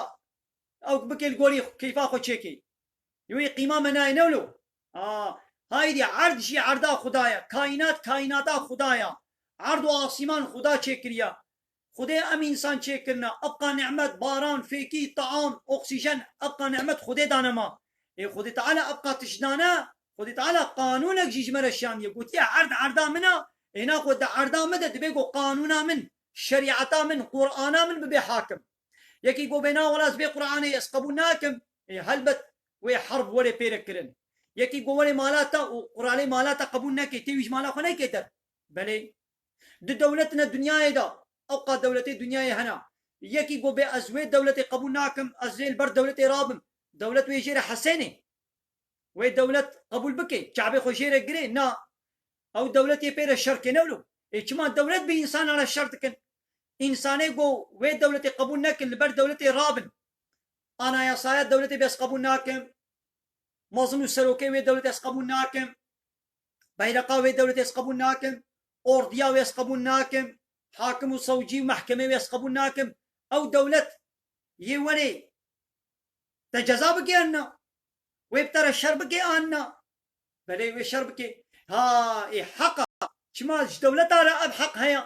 ew bike li gorî keyfa xwe çêkê. Yê wê qîma me nayê ne wilo. A, haydî erd jî erda Xuda ye. Kaînat kaînata Xuda ye. Erd û asîman Xuda çêkiriye. Xwedê em însan çêkirine. Ebqa nimet, baran, fêkî, taam, oksîjen, ebqa nimet Xwedê dane me. Ê Xwedê Teala ebqa tişt dane, Xwedê Teala qanûnek jî ji me re şiyandiye. Gotiye, erd erda min e, êna xwe di erda min de dibe ku qanûna min, şerîeta min, Qur'ana min bibe hakim. Yekî go bê na wela ez vê Qur'anê ez qebûl nakim, ê helbet wê herb were pê re kirin. Yekî go were mala te û quralê mala te qebûl neke, tê wî ji mala xwe neke der. Belê. Di dewlet ne dinyayê de, ewqa dewletê dinyayê hene. Yekî go bê ez wê dewletê qebûl nakim, ez ê li ber dewletê rabim. Dewlet wê jê re hesênê. Wê dewlet qebûl bike, çavê xwe jê re girê, na. Ew dewlet yê pê re şer ke ne wilo. Ê çima dewlet bi însanan re şer dikin? Însanê go wê dewletê qebûl nekin, li ber dewletê rabin. Anayasaya dewletê bê ez qebûl nakim. Mezin û serokê wê dewletê ez qebûl nakim. Beyreqa wê dewletê ez qebûl nakim. Ordiya wê ez qebûl nakim. Hakim û sewcî û mehkemê wê ez qebûl nakim. Ew dewlet yê werê te ceza bike an na? Wê bi te re şer bike an na? Belê wê şer bike. Ha, ê heq e. Çima ji dewleta re ev heq heye?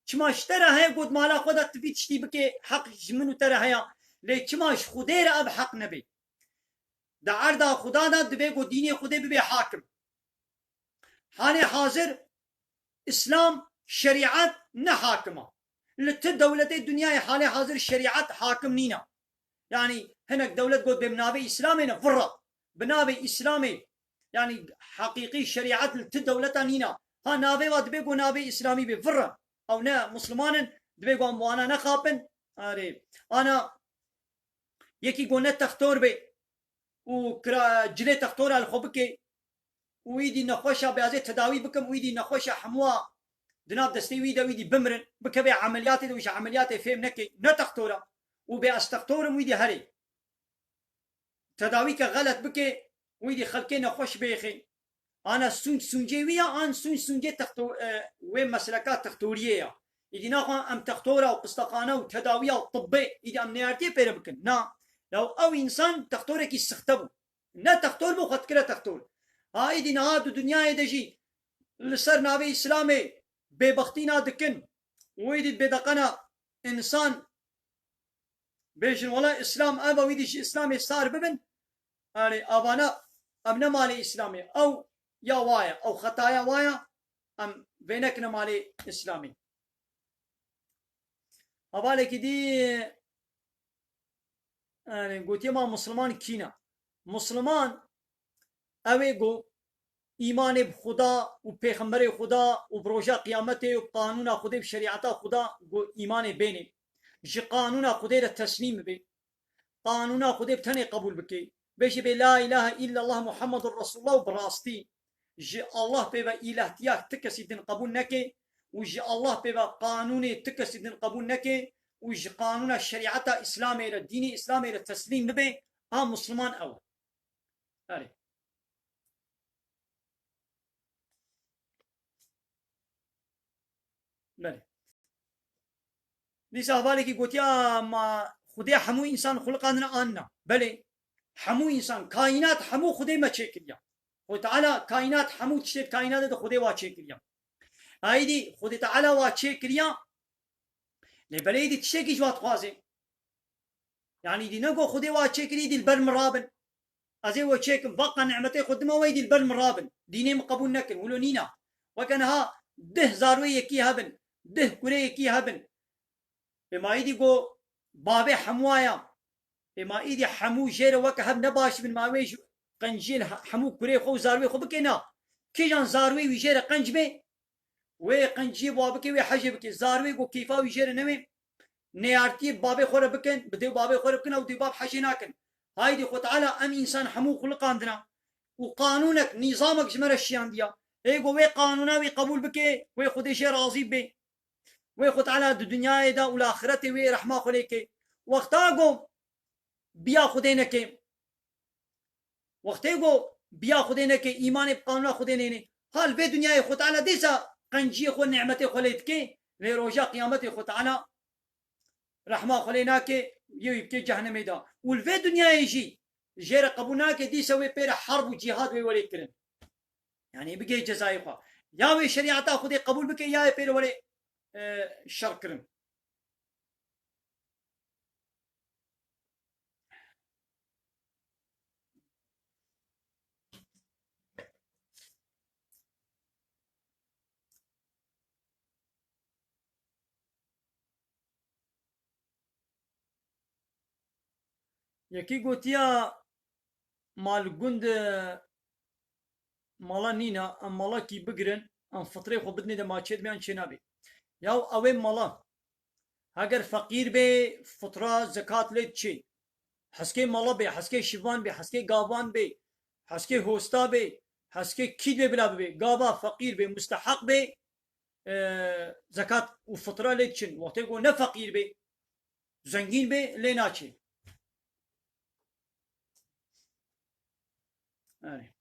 Çima ji te re heye got mala xwe de tu vî tiştî bike, heq ji min û te re heye. Lê çima ji Xwedê re ev heq nebe? Di erda Xuda de dibe got dînê Xwedê bibe hakim. Halê hazir Îslam, şerîet ne hakim e. Li ti dewletê dinyayê halê hazir şerîet hakim nîne. Yanî hinek dewlet got bê bi navê Îslamê ne, virre. Bi navê Îslamê, yanî heqîqî şerîet li ti dewleta nîne. Ha navê wa dibe got navê Îslamî bê, virre. Ew ne Musliman in, dibe got em wana nexapin. Arê. Ana yekî got ne textor bê û kira cilê textora li xwe bike û wî dî nexweşa bê ez ê tedawî bikim, wî dî nexweşa hemûa di nav destê wî de wî dî bimirin, bikeve emeliyatê de wî ji emeliyatê fêm neke, ne textora û bê ez textor im wî dî herê. Tedawîke xelet bike, wî dî xelkê nexweş bêxê. Ana sûnc sûncê wî ya, an sûnc sûncê texto-, e, wê mesleka textoriyê ya. Îdî naxwe em textora û qistexane û tedawiya û tibbê îdî em neyartiyê pê re bikin. Na. Ya ew însan textorekî sixte bû. Ne textor bû, xwe dikire textor. Ha îdî niha di dinyayê de jî li ser navê Îslamê bêbextîna dikin. Wê dî bêdeqena însan Bêjin wela Îslam ev e, wî dî ji Îslamê sar bibin. Erê, avana, ev ne malê Îslamê. Ew ya wa ye, ew xetaya wa ye, em vê nekine malê Îslamê. Hevalekî dî, yani, gotiye ma Musliman kî ne? Musliman ew ê ku îmanê bi Xuda û pêxemberê Xuda û bi roja qiyametê û bi qanûna Xwedê, bi şerîeta Xuda ku îmanê bênê. Ji qanûna Xwedê re teslîm bibe. Qanûna Xwedê bi tenê qebûl bike. Bêjî bê la îlahe îllallah Muhammedur Resulullah û bi rastî ji Allah pê ve îlahtiya ti kesî din qebûl neke û ji Allah pê ve qanûnê ti kesî din qebûl neke û ji qanûna şerîeta Îslamê re, dînê Îslamê re teslîm bibe, a Musliman ew e. Erê. Belê. Dîsa hevalekî gotiya, ma Xwedê hemû însan xuliqandine an na? Belê. Hemû însan, kaînat hemû Xwedê me çêkiriya. Xwedê Teala kaînat hemû tiştê di kaînatê de Xwedê wa çêkiriya. Aydî Xwedê Teala wa çêkiriya. Lê belê îdî tiştekî ji wa dixwaze. Yani îdî ne ku Xwedê wa çêkirî, îdî li ber min rabin. Ez ê we çêkim, veqa nimetê xwe dime we, îdî li ber min rabin. Dînê min qebûl nekin, wilo nîna. Weke niha dih zarwê yekî hebin, dih kurê yekî hebin. Pê ma îdî ku bavê hemû aya. Pê ma îdî hemû jê re weke hev ne baş bin, ma wê ji qenciyê li he-, hemû kurê xwe û zarwê xwe bike na. Kîjan zarwê wî jê re qenc bê, wê qenciyê bi wa bike, wê hejê bike. Zarwê ku keyfa wî jê re newê, neyartiyê bi bavê xwe re bikin, bi dê û bavê xwe re bikin, ew dê û bav hejê nakin. Haydî Xwe Teala em însan hemû xuliqandina û qanûnek, nîzamek ji me re şiyandiya. Ê ku wê qanûna wî qebûl bike, wê Xwedê jê razî bê. Wê Xwe Teala di dinyayê de û li axiretê wê rehma xwe lê ke. Wexta ku biya Xwedê neke, wextê ku biya Xwedê neke, îmanê bi qanûna Xwedê nêne, ha li vê dinyayê Xwe Teala dîsa qenciyê xwe, nîmetê xwe lê dike, lê roja qiyametê Xwe Teala rehma xwe lê nake, yê wî bike cehennemê de. Û li vê dinyayê jî jê re qebûl nake, dîsa wê pê re herb û cîhad wê welê kirin. Yani bigê cezayê xwe. Ya wê şerîeta Xwedê qebûl bike, ya wê pê re welê, e, şer kirin. Yekî gotiya, ma li gund, e, mala nîna, em mala kî bigirin, em fitrê xwe bidinê de ma çê dibe yan çê nabe. Yaw ew ê mala, heger feqîr bê, fitra, zekat lê diçê. Heskê mala bê, heskê şivan bê, heskê gavan bê, heskê hosta bê, heskê kî bê bila bibê. Gava feqîr bê, musteheq bê, e, zekat û fitra lê diçin. Wextê ku ne feqîr bê, zengîn bê, lê naçê. Erê.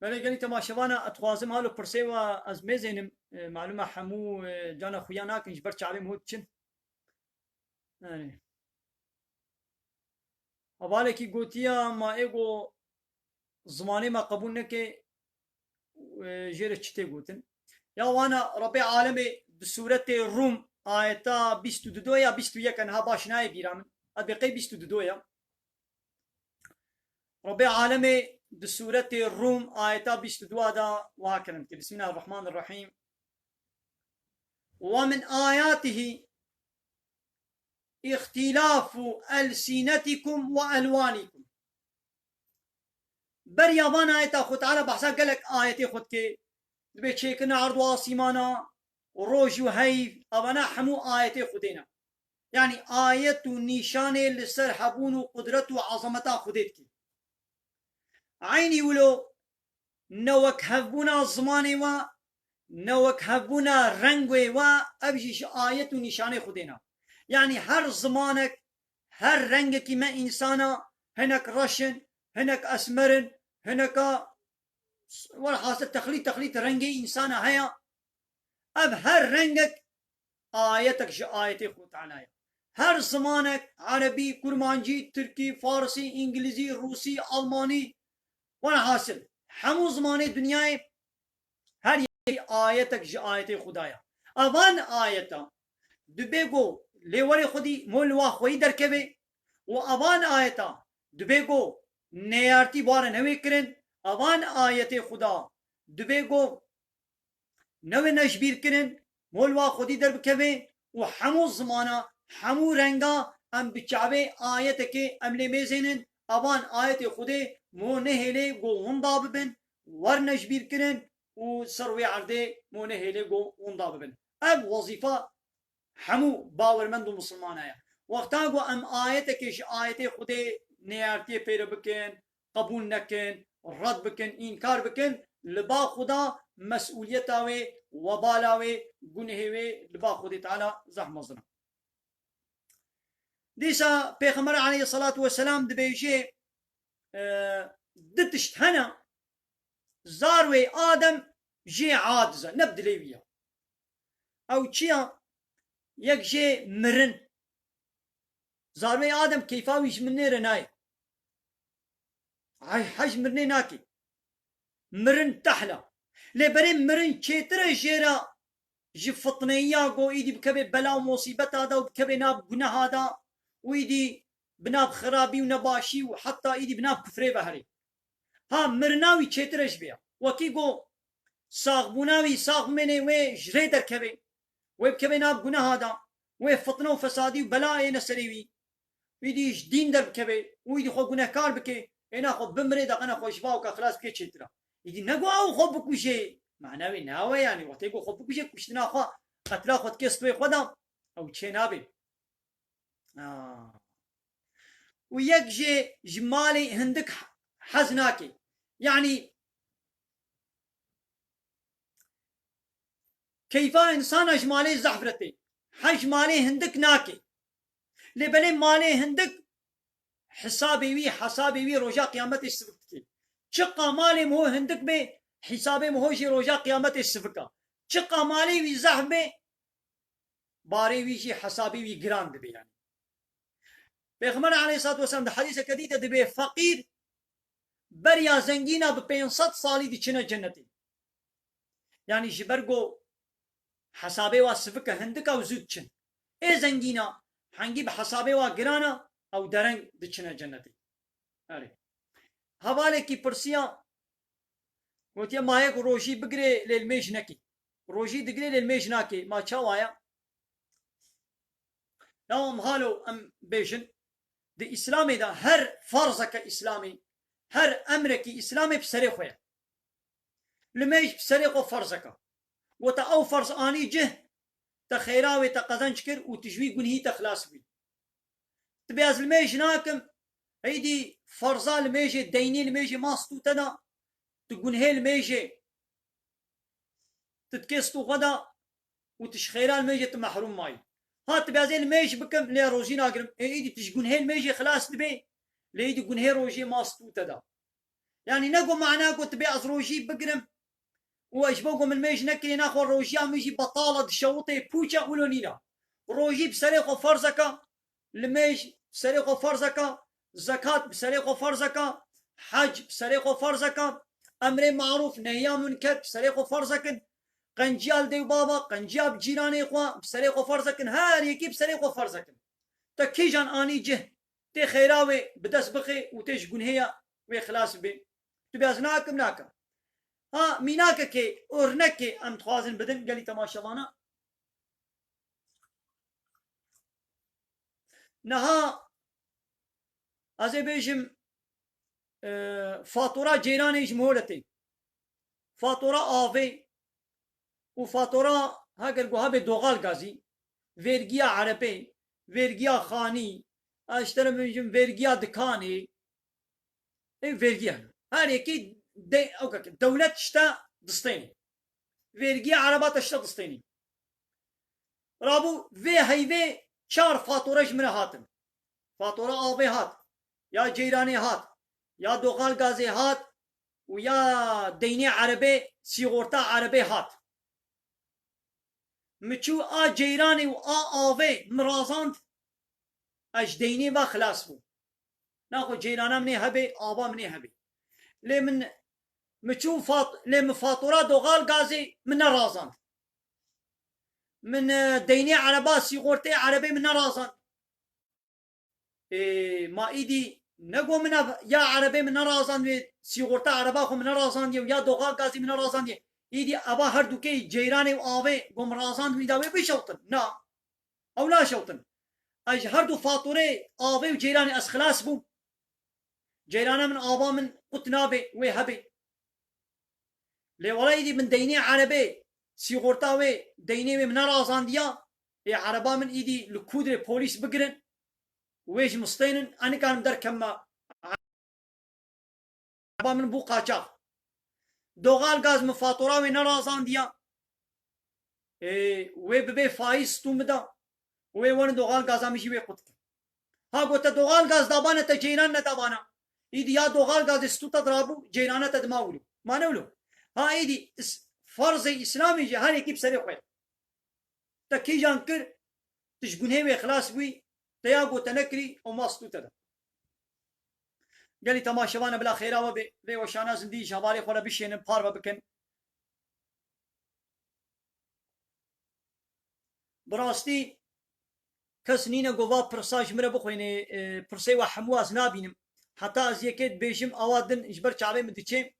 Belê gelî temaşevana, ez dixwazim halo pirsê we ez mêzênim, e, malûm e hemû, e, cana xuya nakin, ji ber çavê min hûn diçin. Erê. Hevalekî gotiya, ma ê ku zimanê me qebûl neke, e, jê re çi tê gotin? Ya wana Rebbê Alemê di sûretê Rûm ayeta bîst û du ya bîst û yek e, niha baş nayê bîra min. Ez bê qey bîst û du ya. Rebbê Alemê di sûretê Rûm ayeta bîst û du de wiha kirin ki, Bismillahirrahmanirrahîm. Ve min ayatihi îxtîlafu elsînetikum ve elwanikum. Beriya van ayeta Xwe Teala behsa gelek ayetê xwe dike. Dibê çêkirina erd û asîmana, roj û heyv, evana hemû ayetê Xwedê ne. Yanî ayet û nîşanê li ser hebûn û qudret û ezameta Xwedê dike. Eynî wilo ne wekhevbûna zimanê we, ne wekhevbûna rengê we, ev jî ji ayet û nîşanê Xwedê ne. Yanî her zimanek, her rengekî me însana, hinek reş in, hinek esmer in, hineka, welhasil texlît texlît rengê însana heye. Ev her rengek ayetek ji ayetê Xwe Teala ye. Her zimanek, erebî, kurmancî, tirkî, farsî, îngilîzî, rûsî, almanî, Welhasil, hemû zimanê dinyayê her yekî ayetek ji ayetê Xuda ye. Evan ayeta dibê ku lêwerê xwedî mol wa xweyî derkeve û evan ayeta dibê ku neyartî ware newê kirin. Evan ayetê Xuda dibê ku newê neşbîrkirin, mol wa xwedî derbikeve û hemû zimana, hemû renga em bi çavê ayetekê em lê mêzênin, evan ayetê Xwedê mo nehêlê go winda bibin, wer neşbîrkirin û ser wê erdê mo nehêlê go winda bibin. Ev wezîfa hemû bawermend û misilmana ye. Wexta ku em ayetekê ji ayetê Xwedê neyartiyê pêre bikin, qebûl nekin, red bikin, înkar bikin, li ba Xuda mesûliyeta wê, webala wê, gunehê wê li ba Xwedê Teala zehf mezin e. Dîsa Pêxember aleyhisselatu vesselam dibêje, e, du tişt hene, zarwê Adem jê aciz e, ne bi dilê wî ye. Ew çi ya? Yek jê mirin. Zarwê Adem keyfa wî ji mirinê re nayê. Ay, hej mirinê nake. Mirin tehla. Lê berê mirin çêtir e jê re ji fitneyiya ku îdî bikeve bela û musîbeta de û bikeve nav guneha de û îdî bi nav xirabî û nebaşî û heta îdî bi nav kufrê ve herê. Ha, mirina wî çêtir e ji vê ya. Wekî ku saxbûna wî, sax bimêne wê ji rê derkeve, wê bikeve nav guneha de, wê fitne û fesadî û bela êne serê wî. Wî dî ji dîn derbikeve û wî dî xwe gunehkar bike, êna xwe bimire, daqena xwe ji vawka xilas bike çêtir e. Îdî ne ku ew xwe bikuje, mana wê nawe yanî, wextê ku xwe bikuje, kuştina xwe, qetla xwe dike stûyê xwe de, ew çê nabe. Ah. Û yek jê ji malê hindik hez nake. Yanî keyfa însana ji malê zehf re tê. Hej malê hindik nake. Lê belê malê hindik hesabê wî, hesabê wî roja qiyametê sivik dike. Çiqa malê miho hindik be, hesabê miho jî roja qiyametê sivik e. Çiqa malê wî zehf be, barê wî jî, hesabê wî giran dibe yanî. Pêxember aleyhissalatu vesselam di hedîseke dî de dibê feqîr beriya zengîna bi pênc sed salî diçine cennetê. Yanî ji ber ku hesabê wa sivik e, hindik e û zû diçin. Ê zengîna hengî bi hesabê wa giran e, ew dereng diçine cennetê. Erê. Hevalekî pirsiya, gotiye, ma yek rojî bigirê lê limêj nekê. Rojî digirê lê limêj nakê. Ma çawa ye? Ya em halo em bêjin, di Îslamê de her farzeke Îslamê, her emrekî Îslamê bi serê xwe ye. Limêj bi serê xwe farzeke. Weta ew farz anî cih, te xêra wê te qezenc kir û tu ji wî gunhî te xilas bî. Tu bê ez limêj nakim, eydî farza limêjê, deynê limêjê ma stû te da, tu gunhê limêjê, tu dikê stû xwe da û tu ji xêra limêjê tu mehrûm mayî. Ha tu bê ez ê limêj bikim, lê rojî nagirim. Ê, îdî tu ji gunhê limêjê xilas dibê, lê îdî gunhê rojê ma stû te da. Yanî ne ku mana ku tu bê ez rojî bigirim û ez ji bo ku min limêj nekirî naxwe rojiya min jî betal e, dişewitê pûç e, wilo nîne. Rojî bi serê xwe ferzeke, limêj bi serê xwe ferzeke, zekat bi serê xwe ferzeke, hec bi serê xwe ferzeke, emrê marûf, nehiya munker bi serê xwe ferzekin, qenciya li dê û bava, qenciya bi cîranê xwe bi serê xwe ferzekin, her yekî bi serê xwe ferzekin. Te kîjan anî cih, tê xêra wê bi dest bixê û tê ji gunhêya wê xilas bibê. Tu bê ez nakim, nakim. Ha, mînakekê, örnekê em dixwazin bidin gelî temaşevana. Niha ez ê bêjim, e, fatura ceyranê ji miho re tê. Fatura avê û fatura heger ku hebe doğal gazî, vergiya erebê, vergiya xanî, ez ji te re bêjim vergiya dikanê, ê vergiya. Her yekî de, ew ke dewlet tişta distênê. Vergiya ereba te tişta distênê. Rabû vê heyvê çar fatura ji min re hatin. Fatura avê hat, ya ceyranê hat, ya doğal gazê hat û ya deynê erebê, sîgorta erebê hat. Min çû a ceyranê û a avê min razand, ez ji deynê ve xilas bûm. Naxwe ceyrana min ê hebe, ava min ê hebe. Lê min, min çû fat-, lê min fatura doğal gazê min nerazand. Min, e, deynê ereba, sîgortê erebê min nerazand. Ê, ma îdî nego min ev ya erebê min nerazandiye, sîgorta ereba xwe min nerazandiye û ya doğal gazî min nerazandiye. Îdî eva her dukê ceyranê û avê go min razand wî da wê bişewtin. Na. Ew naşewtin. Ez ji her du faturê avê û ceyranê ez xilas bûm. Ceyrana min ava min qut nabe, wê hebe. Lê wela îdî min deynê erebê, sîgorta wê, deynê wê min nerazandiya, ê ereba min îdî li kûdirê polîs bigirin, wê ji min stênin, ez nikarim derkevime. Ereba min bû qaçax. Doğal gaz min fatura wê nerazandiya. Ê, wê bibê faîz stû min da. Wê werin doğal gaza min jî wê qut kin. Ha, gote doğal gaz dabane te ceyran nedabana. Îdî ya doğal gazê stû te dirabû, ceyrana te dima wilo. Ma ne wilo? Ha, îdî is-, farzê Îslamê jî her yekî bi serê xwe ye. Te kîjan kir, tu ji gunhê wê xilas bûyî, te ya gote nekirî, ew ma stû te da. Gelî temaşevana bila xêra we bê, vê weşana zindî ji hevalê xwe re bişênin, parve bikin. Bi rastî kes nîne ku va pirsa ji min re bixwîne, e, pirsê we hemû ez nabînim. Heta ez yekê dibêjim, awa din ji ber çavê min diçe.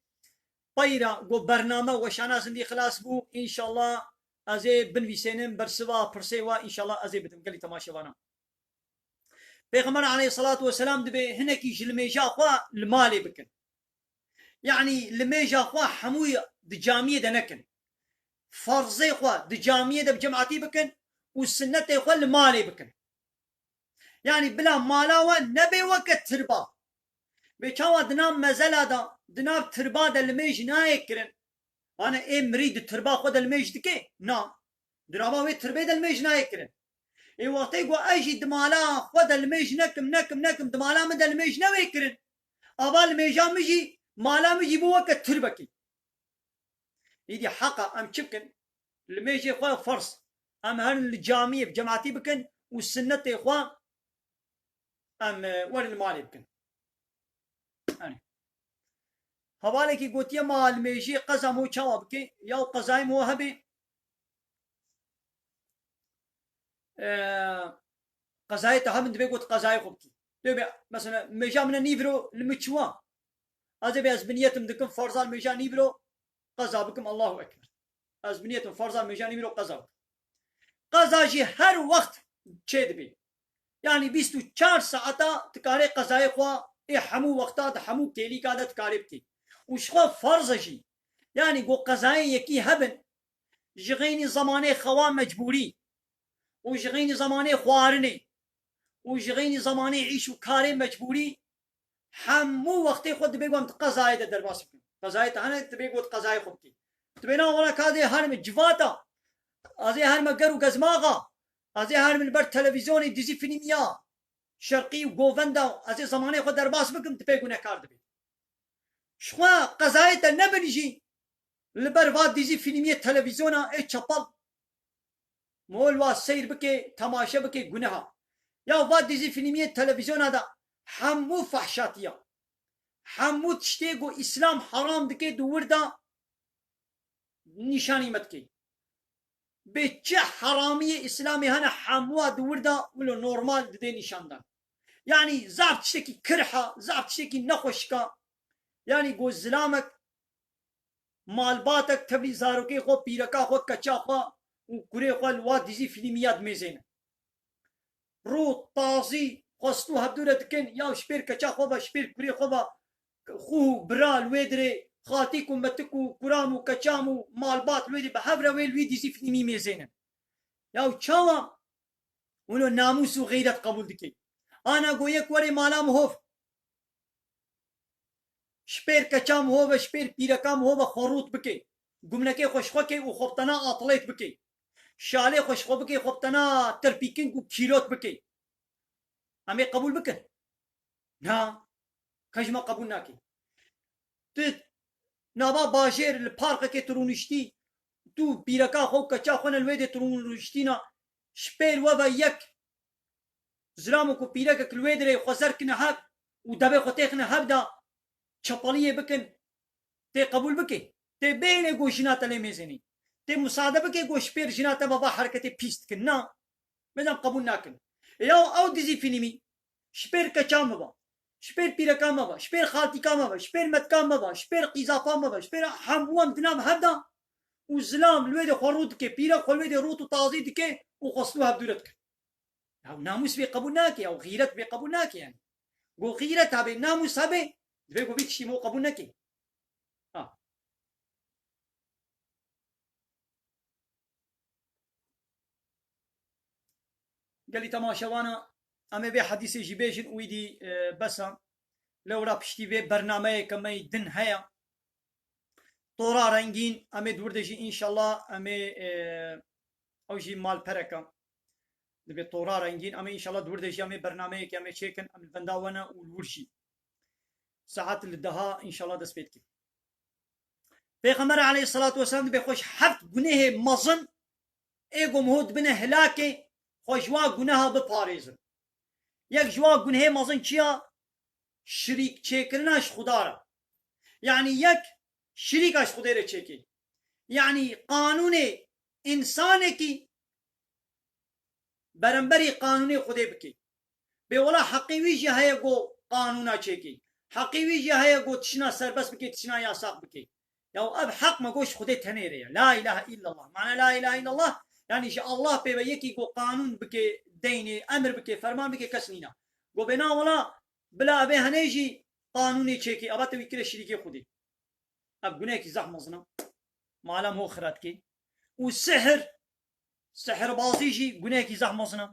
Peyra ku bername weşana zindî xilas bû, înşallah ez ê binivîsênim, bersiva pirsê we înşallah ez ê bidim gelî temaşevana. Pêxember aleyhisselatu vesselam dibê hinekî ji limêja xwe li malê bikin. Yanî limêja xwe hemû di camiyê de nekin. Farzê xwe di camiyê de bi cematî bikin û sinnetê xwe li malê bikin. Yanî bila mala we nebe weke tirba. Bê çawa di nav mezela de, di nav tirba de limêj nayê kirin? Ane ê mirî di tirba xwe de limêj dike? Na. Di nava wê tirbê de limêj nayê kirin. Ê wextê ku ez jî di mala xwe de limêj nekim, nekim, nekim, di mala min de limêj newê kirin. Ava limêja min jî, mala min jî bû weke tirbekî. Îdî heqa em çi bikin? Limêjê xwe ferz. Em herin li camiyê bi cematî bikin û sinnetê xwe em, e, werin li malê bikin. Yanî, hevalekî gotiye ma limêjiyê qeza mo çawa bike? Ya qezayê mo hebe, e, qezayê te hebin dibê got qezayê xwe bikî. Dibê mesela mêja min e nîvro li min çiwa. Ez ê bê ez bi niyetim dikim farza mêja nîvro qeza bikim, Allahu Ekber. Ez bi niyetim farza mêja nîvro qeza bikim. Qeza jî her wext çê dibê. Yanî bîst û çar saeta dikarê qezayê xwe ê hemû wexta di hemû kêlîka de dikarê bikê. Û ji xwe farz e jî. Yanî ku qezayê yekî hebin, ji xeynî zemanê xewa mecbûrî û ji xeynî zemanê xwarinê û ji xeynî zemanê îş û karê mecbûrî hemû wextê xwe dibê ku em di qezayê de derbas bikin. Qezayê te hene, dibê ku di qezayê xwe bikî. Dibê na wela ka dê herime civata, ez ê herime ger û gezmaxa, ez ê herime li ber televîzyonê dizî fîlmiya şerqî û govenda, ez ê zemanê xwe derbas bikim, dibê gunekar dibê. Ji xwe qezayê te nebin jî, li ber va dizî fîlmiyê televîzyona ê çepel. Mol wa seyr bike, temaşe bike, guneha. Ya va dizî fîlmiyê televîzyona de hemû fehşatiya. Hemû tiştê ku Îslam heram dike di wir de nîşanî me dike. Bê çi heramiyê Îslamê hene hemûa di wir de wilo normal didê nîşandan. Yanî zaf tiştekî kirha, zaf tiştekî nexweşika. Yanî ku zilamek malbatek tevlî zarokê xwe, pîreka xwe, keça xwe û kurê xwe li wa dizî fîlmî ya dimêzêne. Rû tazî xwestû hevdû re dikin, ya ji pêr keça xwe ve, ji pêr kurê xwe ve, xû û bira li wê dirê, xatîk û metik û kuram û keçam û malbat li wê dirê bi hev re wê li wî dizî fîlmî mêzêne. Ya çawa wilo namûs û xeyret qebûl dike? Ana go yek were mala min hov. Ji pêr keça min hov e, ji pêr pîreka min hov e, xwe rût bike. Gumnekê xwe ji xwe ke û xwe bi tena atlêt bike. Şalê xwe ji xwe bike, xwe bi tena terpîking û kîlot bike. Em ê qebûl bikin? Na. Ke ji me qebûl nake. Tu nava bajêr li parkekê tu rûniştî, tu pîreka xwe û keça xwe ne li wê dê tu rûniştîna, ji pêr we ve yek zilam û ku pîrekek li wê dirê xwe zer kine hev û devê xwe têxine hev de çepeliyê bikin, Tê qebûl bike. Tê bêne ku jina te lê mêzênî. Tê musade bike ku ji pêr jina te ve va hereketê pîs dikin. Na. Mêzan qebûl nakin. Ya ew dizî fîlmî. Ji pêr keça me ve. Ji pêr pîreka me ve. Ji pêr xaltîka me ve. Ji pêr metka me ve. Ji pêr qîzafa me ve. Ji pêr hemû em di nav hev de û zilam li wê de xwe rû dike. Pîrek xwe li wê de rût û tazî dike û xwestû hevdû re dikin. Ew namûs vê qebûl nake, ew xîret vê qebûl nake yani. Go xîret hebe, namûs hebe, divê go vî tiştî me qebûl neke. Ha. Gelî temaşevana, em ê vê hedîsê jî bêjin û îdî, e, bes e. Lewra piştî vê bernameyeke me yî din heye. Tora rengîn, em ê di wir de jî înşallah, em ê, e, ew jî malpereke. Dibe tora rengîn, em ê înşallah di wir de jî em ê bernameyekê em ê çêkin, em li benda we ne û li wir jî. Saet li deha înşallah dest pê dikin. Pêxember aleyhisselatu vesselam dibe xwe ji heft gunehê mezin ê ku miho dibine hilakê, xwe ji wa guneha biparêzin. Yek ji wa gunehê mezin çi ya? Şirîk çêkirina ji Xuda re. Yanî yek şirîka ji Xwedê re çêkê. Yanî qanûnê însanekî beramberî qanûnê Xwedê bikê. Bê wela heqê wî jî heye ku qanûna çêkê. Heqê wî jî heye ku tişina serbest bikê, tişina yasak bikê. Ya ev heq me goş Xwedê tenê re ye. La ilahe illallah. Mana la ilahe illallah, yanî ji Allah pê ve yekî ku qanûn bikê, deynê, emir bikê, ferman bikê, kes nîna. Go bê na wela bila evê henê jî qanûnê çêkê, eva te wî kire şirîkê Xwedê. Ev gunehekî zehf mezin e. Mala ho xira dikê. Û sihir, sihirbazî jî gunehekî zehf mezin e.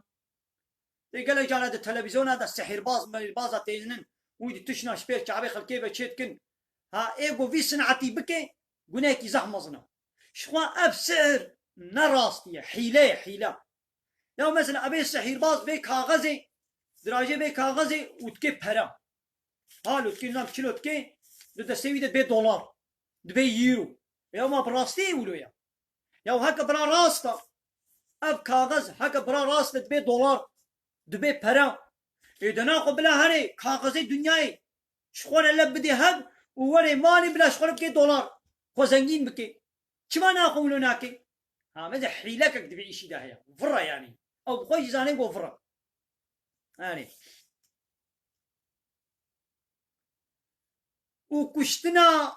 Tê gelek cara di televîzyona de sihirbaz, mihirbaza tênin, wî di tişna ji pêr çavê xelkê ve çê dikin. Ha, ê ku vî sinetî bike, gunehekî zehf mezin e. Ji xwe ev sihir ne rastî ye, hîle ye, hîle. Ya mesela, ebê sihîrbaz vê kaxezê, dirajê vê kaxezê û dikê pere. Halo dikê, nam çilo dikê, di destê wî de dibê dolar, dibê euro. Ya ma bi rastî wilo ya. Ya heke bira rast e, ev kaxez heke bira rast e, dibê dolar, dibê pere. Ê de naxwe bila herê kaxezê dinyayê ji xwe re le bidê hev û werê malê bila ji xwe re bikê dolar. Xwe zengîn bikê. Çima naxwe wilo nake? Ha, me de hîlekek di vê îşî de heye. Vira yanî. Ew bi xwe jî zanê ku vira. Yanî. Û kuştina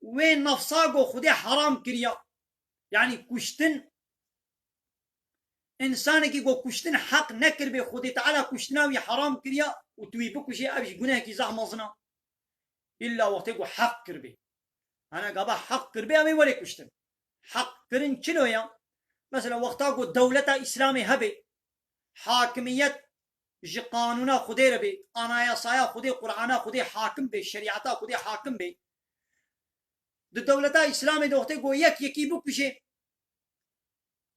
wê nefsa ku Xwedê heram kiriya. Yanî kuştin, însanekî ku kuştin heq nekiribê, Xwedê Teala kuştina wî heram kiriya û tu wî bikujê, ev jî gunehekî zehf mezin e. Îlla wextê ku heq kiribê. Hene gava heq kiribê, em ê werê kuştin. Heq kirin çilo ya? Mesela wexta ku dewleta Îslamê hebe, hakimiyet ji qanûna Xwedê re bê, anayasaya Xwedê, Qur'ana Xwedê hakim bê, şerîeta Xwedê hakim bê. Di dewleta Îslamê de wextê ku yek yekî bikuje,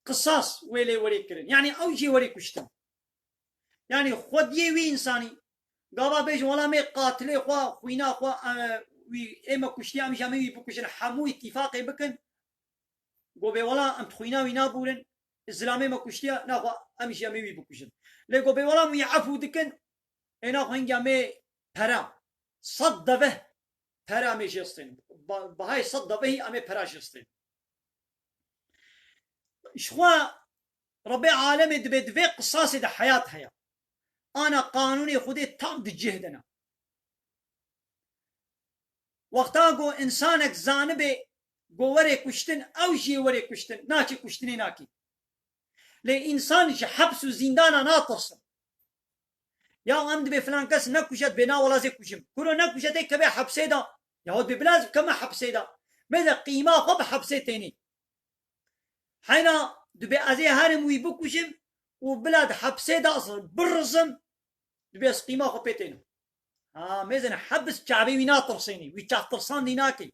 qisas wê lê werê kirin. Yanî ew jê werê kuştin. Yanî xwediyê wî însanî, gava bêjin, wela me qatilê xwe, xwîna xwe, e, wî ê me kuştiye, em jî em ê wî bikujin, hemû îtîfaqê bikin. Go bê wela em di xwîna wî nabûrin, zilamê me kuştiye, naxwe em jî em ê wî bikujin. Lê go bê wela em wî efû dikin, ê naxwe hingî em ê pera, sed deveh pera em ê jê stên. Ba-, bahayê sed devehî em ê pera jê stên. Ji xwe Rebê alemê dibê di vê qisasê de heyat heye. Ana qanûnê Xwedê tam di cih de ne. Wexta ku însanek zanibê ku werê kuştin, ew jî yê werê kuştin, naçê kuştinê nakê. Lê însan ji heps û zîndana natirsin. Ya em dibê filan kes nekuje, dibê na wela zê kujim. Kuro nekuje tê keve hepsê de. Yahu dibê bila ez bikeme hepsê de. Mêze qîma xwe bi hepsê tênê. Heyna dibê ez ê herim wî bikujim û bila di hepsê de ez birizim, dibê ez qîma xwe pê tênim. Ha, mêzin hebs çavê wî natirsênî, wî çavtirsandî nakê.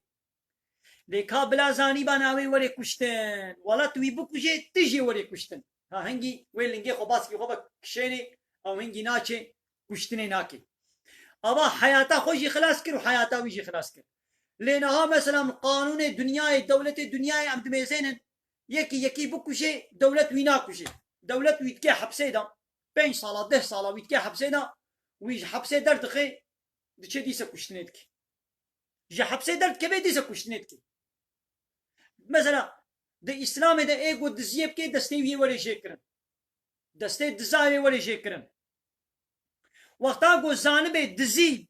Lê ka bila zanîba navê werê kuştin. Wela tu wî bikujê, tu jê werê kuştin. Ha, hingî wê lingê xwe baskî xwe ve kişênê, ew hingî naçê, kuştinê nakê. Ava heyata xwe jî xilas kir û heyata wî jî xilas kir. Lê niha mesela em qanûnê dinyayê, dewletê dinyayê em dimêzênin, yekî yekî bikujê, dewlet wî nakujê. Dewlet wî dike hepsê de, pênc sala, deh sala wî dike hepsê de, wî ji hepsê derdixe, diçe dîse kuştinê dike. Ji hepsê derdikeve dîsa kuştinê dike. Mesela, di Îslamê de ê ku diziyê bike, destê wî yê were jêkirin. Destê diza wê were jêkirin. Wexta ku zanibê dizî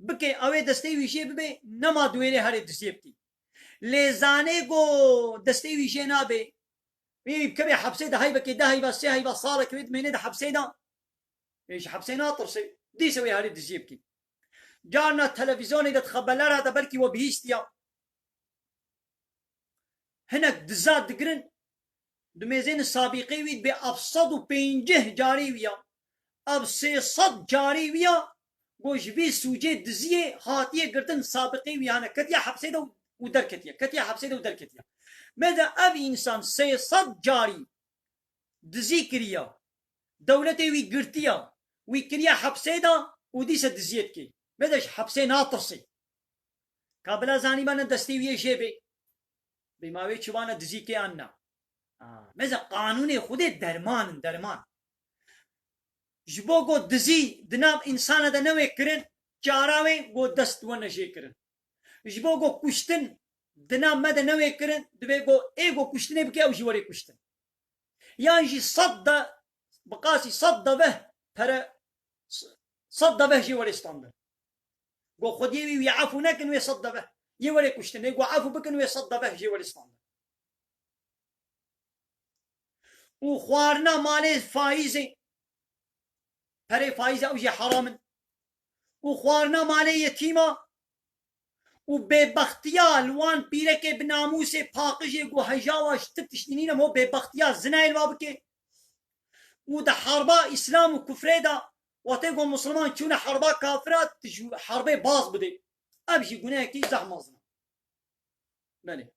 bike, ew ê destê wî jê bibe, nema di wêrê herê diziyê bike. Lê zanê ku destê wî jê nabe, wî bikeve hepsê de heyvekê, de heyva, sê heyva, salekê wê dimêne di hepsê de. Ê ji hepsê natirse. Dîsa wê herê diziyê bike. Carna televîzyonê de di xebelera de belkî we bihîstiya. Hinek diza digirin, dimêzênin sabîqê wî dibê ev sed û pêncî carî wî ya. Ev sê sed carî wî ya, ku ji vî sûcê diziyê hatiye girtin, sabîqê wî hane ketiye hepsê de û derketiye. Ketiye hepsê de û derketiye. Meze ev însan sê sed carî dizî kiriya. Dewletê wî girtiya. Wî kiriya hepsê de û dîse diziyê dike. Meze ji hepsê natirsê. Ka bila zanîbane destê wî yê jê bê. Bê ma wê çi wane dizî kê an na. Aa, meze qanûnê Xwedê derman in, derman. Ji bo ku dizî di nav însana de newê kirin, çara wê ku dest wene jê kirin. Ji bo ku kuştin di nav me de newê kirin, divê ku ê ku kuştinê bike ew jî werê kuştin. Yan jî sed de, bi qasî sed deveh pere, sed deveh jê werê standin. Go Xwediyê wî, wî efû nekin wê sed deveh. Yê werê kuştin, ê go efû bikin wê sed deveh jê werê standin. Û xwarina malê faîzê, perê faîzê ew jê heram in. Û xwarina malê yetîma û bêbextiya li wan pîrekê bi namûsê paqijê ku hejawa ji ti tiştî nîne, ho bêbextiya zinayê li wa bike. Û di herba Îslam û kufrê de, wextê ku Misliman çûne herba kafira, tu ji herbê baz bidê. Ev jî gunehekî zehf mezin e. Belê.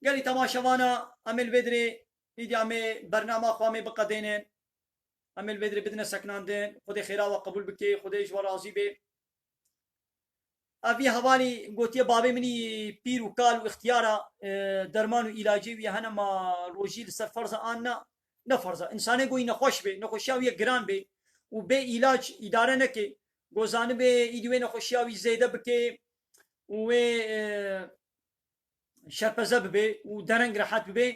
Gelî temaşevana, em ê li vê dirê, îdî em ê bernama xwe em ê biqedênin. Em ê li vê dirê bidine sekinandin. Xwedê xêra we qebûl bike, Xwedê ji we razî be. Ev vî hevalî gotiye, bavê min î pîr û kal û ixtiyara, e, derman û îlacê wî hene, ma rojî li ser ferz e an na? Ne ferz e. Însanê go yî nexweş be, nexweşiya wî yê giran be û bê îlac îdare neke, go zanibê îdî wê nexweşiya wî zêde bike û wê, e, şerpeze bibe û dereng rehet bibe,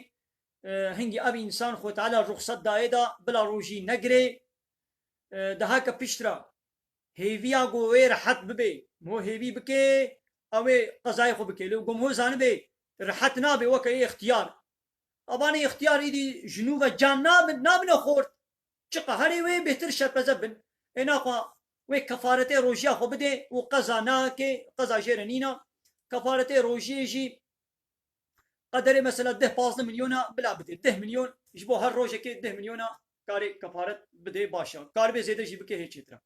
e, hingî ev însan Xwedê Teala ruxset dayê da bila rojî negire. E, daha ke pişt re hêviya ku wê rehet bibe, mo hêvî bike, ew ê qezayê xwe bike. Lê ku mo zanibe rehet nabe, weke yê ixtiyar. Abanê ixtiyar îdî ji nû ve can nabin, nabine xort. Çiqa herê wê bêhtir şerpeze bin. Ê naxwe wê kefaretê rojiya xwe bide û qeza nake, qeza jê re nîna. Kefaretê rojiyê jî qederê mesela deh pazdeh milyona bila bide. Deh milyon ji bo her rojekê deh milyona karê kefaret bide, baş e. Karibe zêde jî bike hê çêtir e.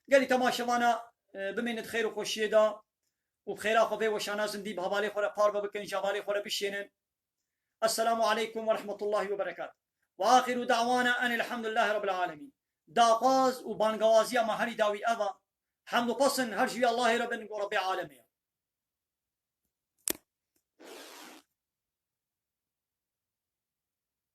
Gelî temaşevana, e, bimênit xêr û xweşiyê de û bi xêra xwe vê weşana zindî bi hevalê xwe re parve bikin, ji hevalê xwe re bişênin. Esselamu aleykum ve rahmetullahi ve berekat. Ve axiru da'wana enil hamdulillahi rabbil alemin. Daxwaz û bangewaziya me herî dawî ev e. Hemd û pesin her ji wî Allahê re bin ku Rebbê alemê ye.